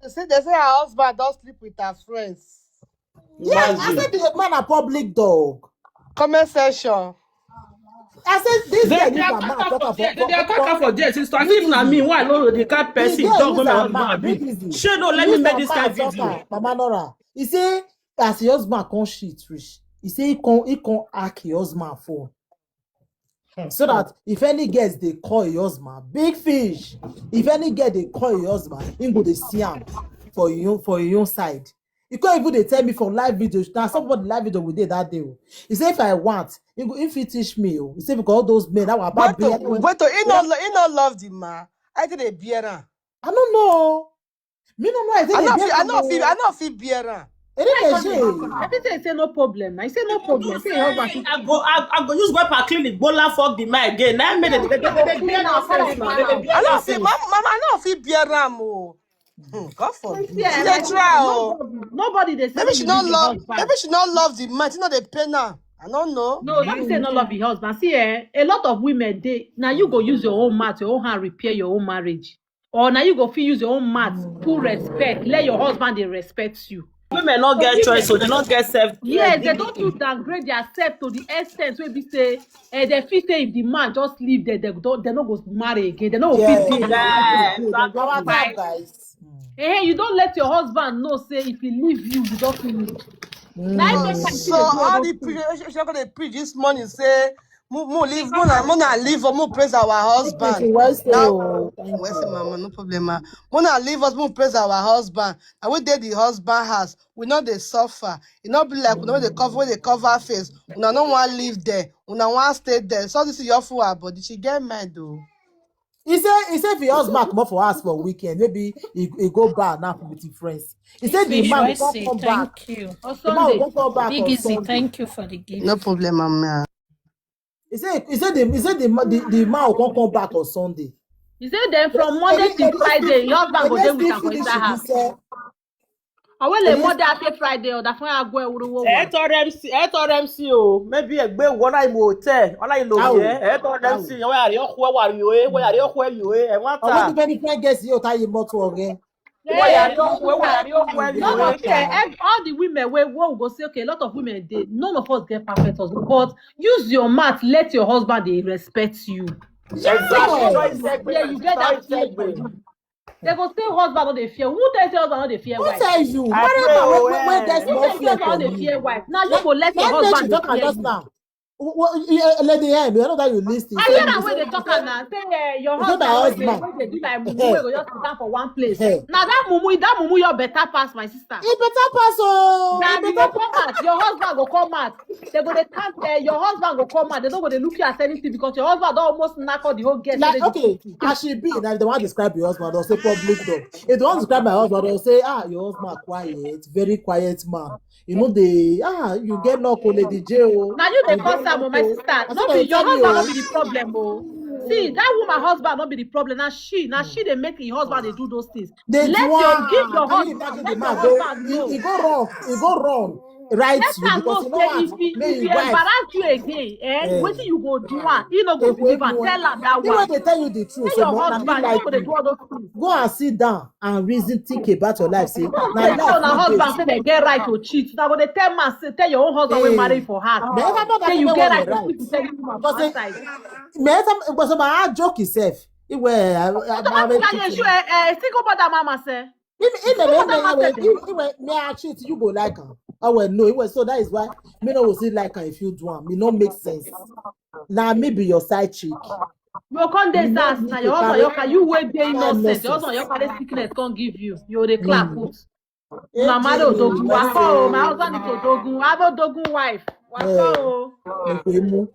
They say, they say her husband don't sleep with her friends. Yeah, I Imagine. Said the man a public dog. Comment section. I said this They guy they use a attack man her talk for about there. They they attack her for there. Sister, as if na me, why no the kind The person guy dog use when my a husband man. Abi? Big easy. She no let me Use make a this man kind talk video. Am. Mama Nora, you see, as your husband come shit rich, he say he come he come hack your husband phone. So that if any girls dey call your husband, big fish, if any girl dey call your husband, him go dey see am for your, for your own side. He come even dey tell me for live video, na somebody live video we dey that day o. He say if I want, he go, if he teach me o. He say because all those men, that were bad But to, behavior. but to, he no, lo- he no love the man. I think they bear am. I don't know. Me no know. I I think no they fit, I get no fit, I am. no fit bear am. It is a shame. I think say no problem. I say no problem. Say your husband fit. I go, I, I go use wipe and clean the bola fuck the man again. Now me they they they they they Clean bear house nonsense, first, man. They they man. bear I no fit, nonsense. mama, mama, I no fit bear am o. Hmm, God forbid. She Yeah, dey like try o. nobody, nobody dey say Maybe make she you no leave the love. husband. Maybe she no love the man. She no dey pain am. I don't know. No, let me say no love the husband. See, eh, a lot of women dey now. You go use your own mouth, your own hand repair your own marriage, or now you go fit use your own mouth, put respect, let your husband dey respect you. Women not get choice, so they not get self. Yes, they don't to downgrade their self to the extent where we say, eh, they feel say if the man just leave there, they don't, they not go marry again. They not go Yeah. fit be. Yeah, Our exactly. time, guys. Eh, you don't let your husband know say if he leave you, you don't finish. Now, if Mm. person So dey do all all those the pre- things, she, she gonna dey preach this morning say, "Mo mo leave, mo na mo na leave, or mo praise our husband." Well, Now, so thank well, say, you. mama, no problem, ma. Mo na leave us, mo praise our husband. And we dey the husband house. We no dey suffer. E no be like we no dey cover, we dey cover face. Una no wan leave there. Una wan stay there. So this is your fool her body. She get mind though. He say, he say if your husband come up for us for weekend, maybe he, he go bar now with his friends. He said the Fish, man I will come say come back. Thank you. The man will Sunday. come come back Big on Easy, Sunday. Thank you for the gift. No problem, mama. He said, he said the, he said the, ma- the, the man will come come back on Sunday. He said then from Monday Any, to any, Friday, your husband go any dey with thing am for finish inside in house. this, uh, Awele any, Monday after Friday, or that fine agbo ewuro wo. Ẹ tọrọ M C, ẹ tọrọ M C o. Maybe ẹ gbé wọlá ìmọ̀ hotel, wọlá ìlò how, yẹn. Ẹ tọrọ how? M C yẹn, wọ́n yàrá ọkọ̀ ẹ̀ wà rí o, ẹ, wọ́n yàrá ọkọ̀ ẹ̀ yìí o, ẹ, wọ́n Or what ta. if any friend gets you, tie you motor again? Wọ́n yàrá ọkọ̀ ẹ̀, wọ́n yàrá ọkọ̀ ẹ̀ yìí No, o, no, ẹ ta. eh, all the women wey wey we go say okay, a lot of women dey. None of us get perfect husband, but use your mouth, let your husband dey respect you. Exactly. Yeah. Tọ́ ìsẹ́gbẹ̀, Yeah, you get tọ́ that feeling for ìsẹ́gbẹ̀. you. They go say husband no dey fear. Who tell say husband no dey fear Who wife? tell you? I Married pray man wey o, wey wey eh. get Who small tell say fear husband for no dey me. fear wife? Now you Let go let your let make she husband dey talk am fear just you. now. Wo- wo- eh, Lady M, you know that you listen. I Say hear am this. When they talk am now. Say eh, your You say my husband wey dey husband. Wey dey do like mumu wey go just sit down for one place. Hey, Now that mumu, that mumu your better pass, my sister. He better pass oh. Na He the better go come out. Your husband go come out. They go dey count. Uh, your husband go come out. They don't go dey look you as anything because your husband don almost knack all the whole girls. Like okay, as she be, now if they want to describe your husband, they'll say public dog. If they want to describe my husband, they'll say, ah, your husband quiet, very quiet man. You know they ah, you get luck, oh, Lady J O. Now you dey You get cause am, luck, my oh. Sister. I No said be they'll your tell you, husband no oh. Be the problem, oh. See that woman husband no be the problem. Now she, now she dey make your husband dey do those things. They Let do your am. give your Can you husband, imagine the let your man go? husband He, know. He go run. He go run. Right Let you her because know you know say what? if he May if his he wife. Embarrass you again, eh? Eh. Wetin you go do am? He no go If we believe am. do Tell am that He when one. They tell you the truth, Tell so your mo- na me husband. You like no go dey you. Do all those things. Go and sit down and reason, think about your life. Say, No, na say life tell una you dey. Husband say they get right to cheat. Now go dey tell man say tell your own husband wey Hey, marry for her. na ever know that Say you women get wey right dey to cheat right. to tell you woman for Because say, outside. me ever because my heart joke itself. Iwe, I, I, What the I, one thing I show eh, eh, single mother mama say. If if Single me mother me mama we say. if we me I cheat, you go like am. Oh well, no, it was so that is why me no go see like am if you do am. It no make sense. Now me be your side chick. You come dey You no sass need na to your husband carry your car you wey dey that innocent your husband nonsense. Your carry sickness come give you you dey clap Mm. put. Una marry Ejele, odogun wako o my Ejele. Husband is odogun have odogun wife wako Eh, o. Ikwemu.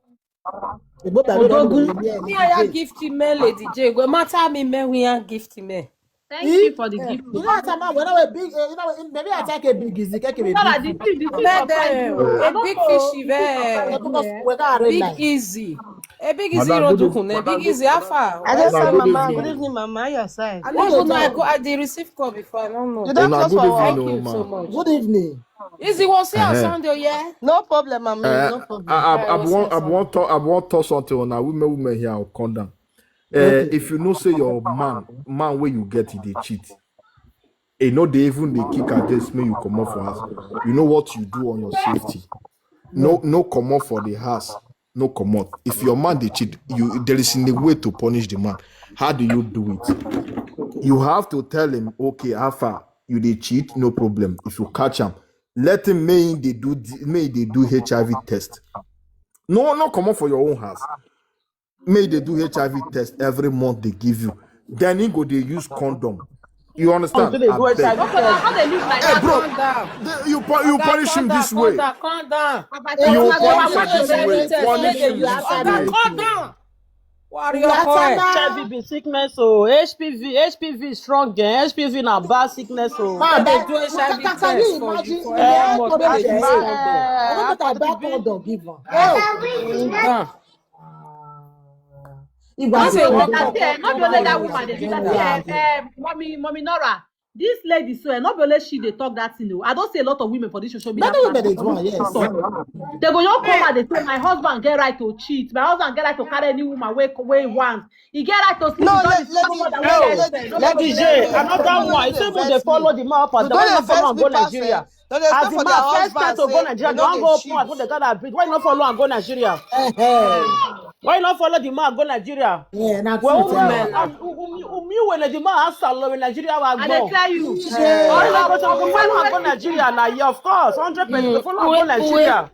Igbo Bible don Odogun. go here Me I today. Gift me, Lady J. Go matter me, me we are gift me. Thank you If for the eh, gift. You know that man when I was big, eh, you know, maybe I take a big easy, take a big No, like the easy. thing, the thing Bad surprise eh, you. I a don't big know. fishy The thing surprise bad. Because you. Eh. we got a red Big line. Easy. A big easy Madam, road good dukun, a evening. big easy how far. I Where just you say, dey Mama, dey? Good evening, Mama. How your I side? no What even you know. I talk? go. I dey receive call before. I don't know. You don't Una close good for evening, Thank work. o you so ma. Much. Good evening. Easy, we'll see our Uh-huh. Sunday, yeah. No problem, Mama. Uh, No problem. I, I, I I will see want, I our want, Sunday. to, I want to talk something on our women, women here. I'll come down. Uh, Okay. If you know, say your man, man where you get it, they cheat. You know they even they kick against me. You come up for us. You know what you do on your safety. No, Yeah. No come up for the house. No come up. If your man they cheat, you there is in a way to punish the man. How do you do it? You have to tell him, okay, how far you they cheat, no problem. If you catch him, let him may they do the- may they do H I V test. No, no come up for your own house. Make they do H I V test every month they give you. Then he go they use condom. You understand? They do Abeg. H I V Okay, I test. can't live like Hey, that. bro, Calm down. the- you pu- you Oga, punish calm him down, this calm way. down, calm down. Baba, You you will are punish not him this way. going to Punish say him you this have Oga, way. to calm down. Warrior boy. H I V be sickness, so H P V, H P V is strong, eh? H P V na bad sickness, so. They dey do H I V test for you for any month wey they use condom. I don't think I buy condom give am. Calm down. If I That's say a condom, work That day, not be only that condom woman dey do condom. that. Eh, eh, mommy, mommy Nora, this lady so, eh, not be only she dey talk that thing. Oh, I don't see a lot of women for this social media Many women dey do platform. am, yes. They go just come out, they say, "My husband get right to cheat. My husband get right to carry any woman wey wey he want. He get right to sleep No, with all let, the let, woman that no, wey he let, let D J, another one. You say, "Would they follow the man up and down? Why not follow and go Nigeria?" As the man first time to go Nigeria, they wan go open and go, they gotta breathe. Why not follow and go Nigeria? Why not follow the man go Nigeria? Yeah, na Well, true. well, Tell um, umi umi we na the man has salary Nigeria wa I dey gbọ. Tell you. Why not go to go follow and go Nigeria now? Yeah, of course, hundred percent go follow and go Nigeria.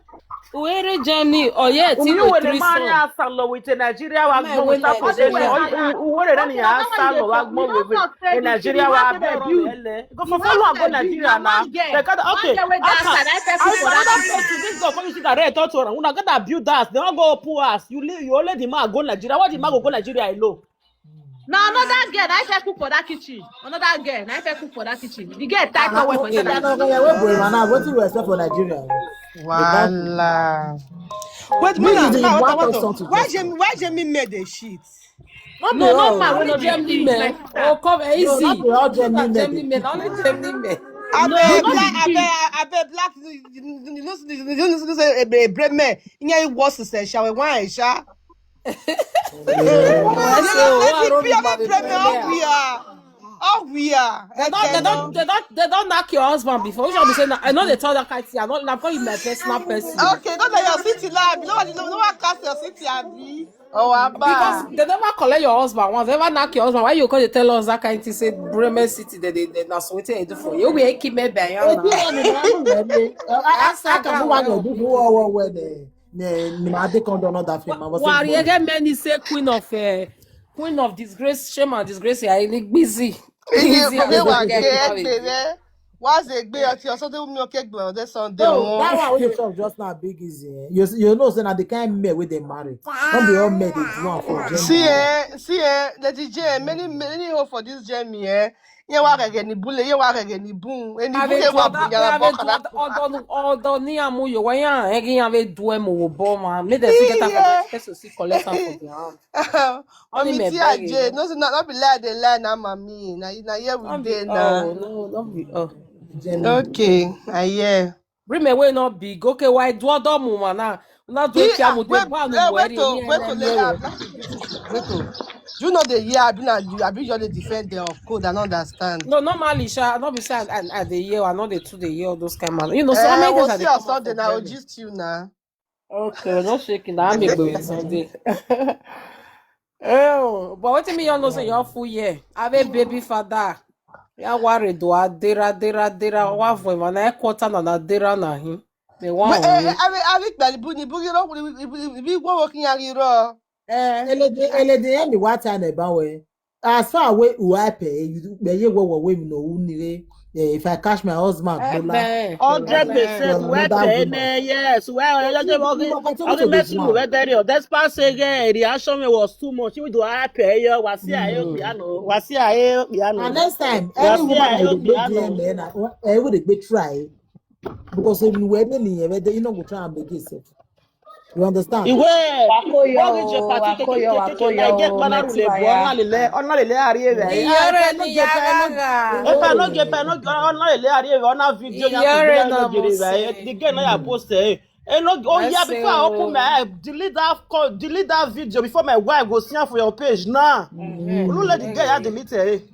Uhere Germany, oh yeah, Umi Tino we three the man son. Has salary with Nigeria wa Man, gbọ we without Nigeria. Uhere na ya salary wa gbọ with Nigeria wa gbọ ele. Go for follow and go Nigeria now. They gotta, okay. How can, how can another person, this girl come, she got red, talk to her. Una gotta build house. They wan go open house. You leave, you only the man go Nigeria. Why the man go go Nigeria alone? Now another girl, I feel cook for that kitchen. Another girl, I feel cook for that kitchen. The girl type of work for Wetin that. we expect for Nigeria? Voila. Wait, This madam, is the now, what what, of what, something. Why Germany, why Germany made the shit? No, No, no, no, man, only we no dey Germany do it men. Like that. Oh, come eh, No, easy. not be all Germany Not men Germany dey men, only Germany men. I No, bet not black, the I big. bet, I bet black. You, you, you know, you know, you know, you know, say a bread man. You know, you was to say, shall we wine, sha? Why say, oh, why Pure Robbie bread Baby man. How Premier? We are, how we are. They don't, they don't, they don't, they don't knock your husband before. Which one be say, "No, I know they tell that kind thing. I know, I'm calling you my personal person." Okay, don't let your city lie. You know what? You know what? Cast your city, Abi. Oh, Because Abba. They never collect your husband once. They never knock your husband. Why you call they tell us that kind thing? Say Bremen City, they they they not waiting they do for you. We keep me by you now. Aka mụ nwa na-ebu ụwa ọwa ọwa ne ne ne ma adị ka ọdọ n'ọda fim ma bọsị. Warrior get many say queen of uh, queen of disgrace, shame and disgrace. Yeah, in busy. Iye Busy kome as wa we ke get married. Egbe re. Wa ze gbe oti o so de mi o ke gbe o de Sunday No, won. that one wey you talk just now big easy. Eh? You you know say na the kind men wey dey marry. No be all men dey do am for Germany. See eh, see eh, Lady J, many many hope for this Germany eh. Ye wa gege ni bule, ye wa gege ni bun. Eni Ave bule wa tuoda, bun ya la ave bọkala. tuoda, odo, odo ni amu yo, wa ya, egi ya ave due mo wo bo ma. Me de si get a Yeah. Person si collect am for the hand. Only Mami me T I beg J, you. No say na no be lie dey lie na mami. Na na here we Don't dey be, na. oh, no, don't be, oh. Germany. Okay, I hear. Bring me wey no big. Okay, why do odo mu ma na? Na do He ki amu de wait, ba nu eh, mo wait eri to ni wait to ele let mi o. her wait to. You know the year I been at you, I been your defend the of code. I don't understand. No, normally, sha, I no be say I, I, I dey hear, I no dey too dey hear all those kind man. You know, so Eh, many we'll things I see dey on come out Sunday for now. We'll Germany. Gist you now. Okay, no shaking. Now I'm going Sunday. Oh, but what do you mean you know say you're full year? Have a baby father. Ya worry do a dera dera dera wa vo ma na quarter na na dera na him. Me wa But eh, him. I mean, I think that Buni Buni don't Buni Buni Buni go working yari ro. Elede elede ya mi wa ta na ba we. As far away u I pay you be ye wo wo we mi no u ni re. Eh, if I catch my husband, Bola, Ebe. Hundred you percent. are Where another the woman. N A, yes. Where You the will continue only to be message one. Where the real? That's pass again. Reaction was too much. Even though I pay you, was here, I hope you know. Was here, I hope you And know. next time, Was any here, woman I I will hope you go D M know. and I, I will go try. Because if you were me, you know, go try and make yourself. You understand? Iwe, Wakoyo, wọ́n rí jẹ pàtí wakoyo, kékeré kékeré náà gé wakoyo, pálárù lè bọ́ Mẹtúwáyà. Ọ̀nà lè lẹ́ Ọ̀nà lè lẹ́ àárí rẹ̀. Iyore ni yara. Epa no ge pa no ge Ọ̀nà lè lẹ́ àárí rẹ̀ Ọ̀nà fídíò yà kò Iyore gbé na no gèrè mo rẹ̀. se. The girl náà yà post ẹ̀. E no oh yeah, Ese before I open o. My eye, delete that call, delete that video before my wife go see am for your page now. Olu let the girl ya delete it.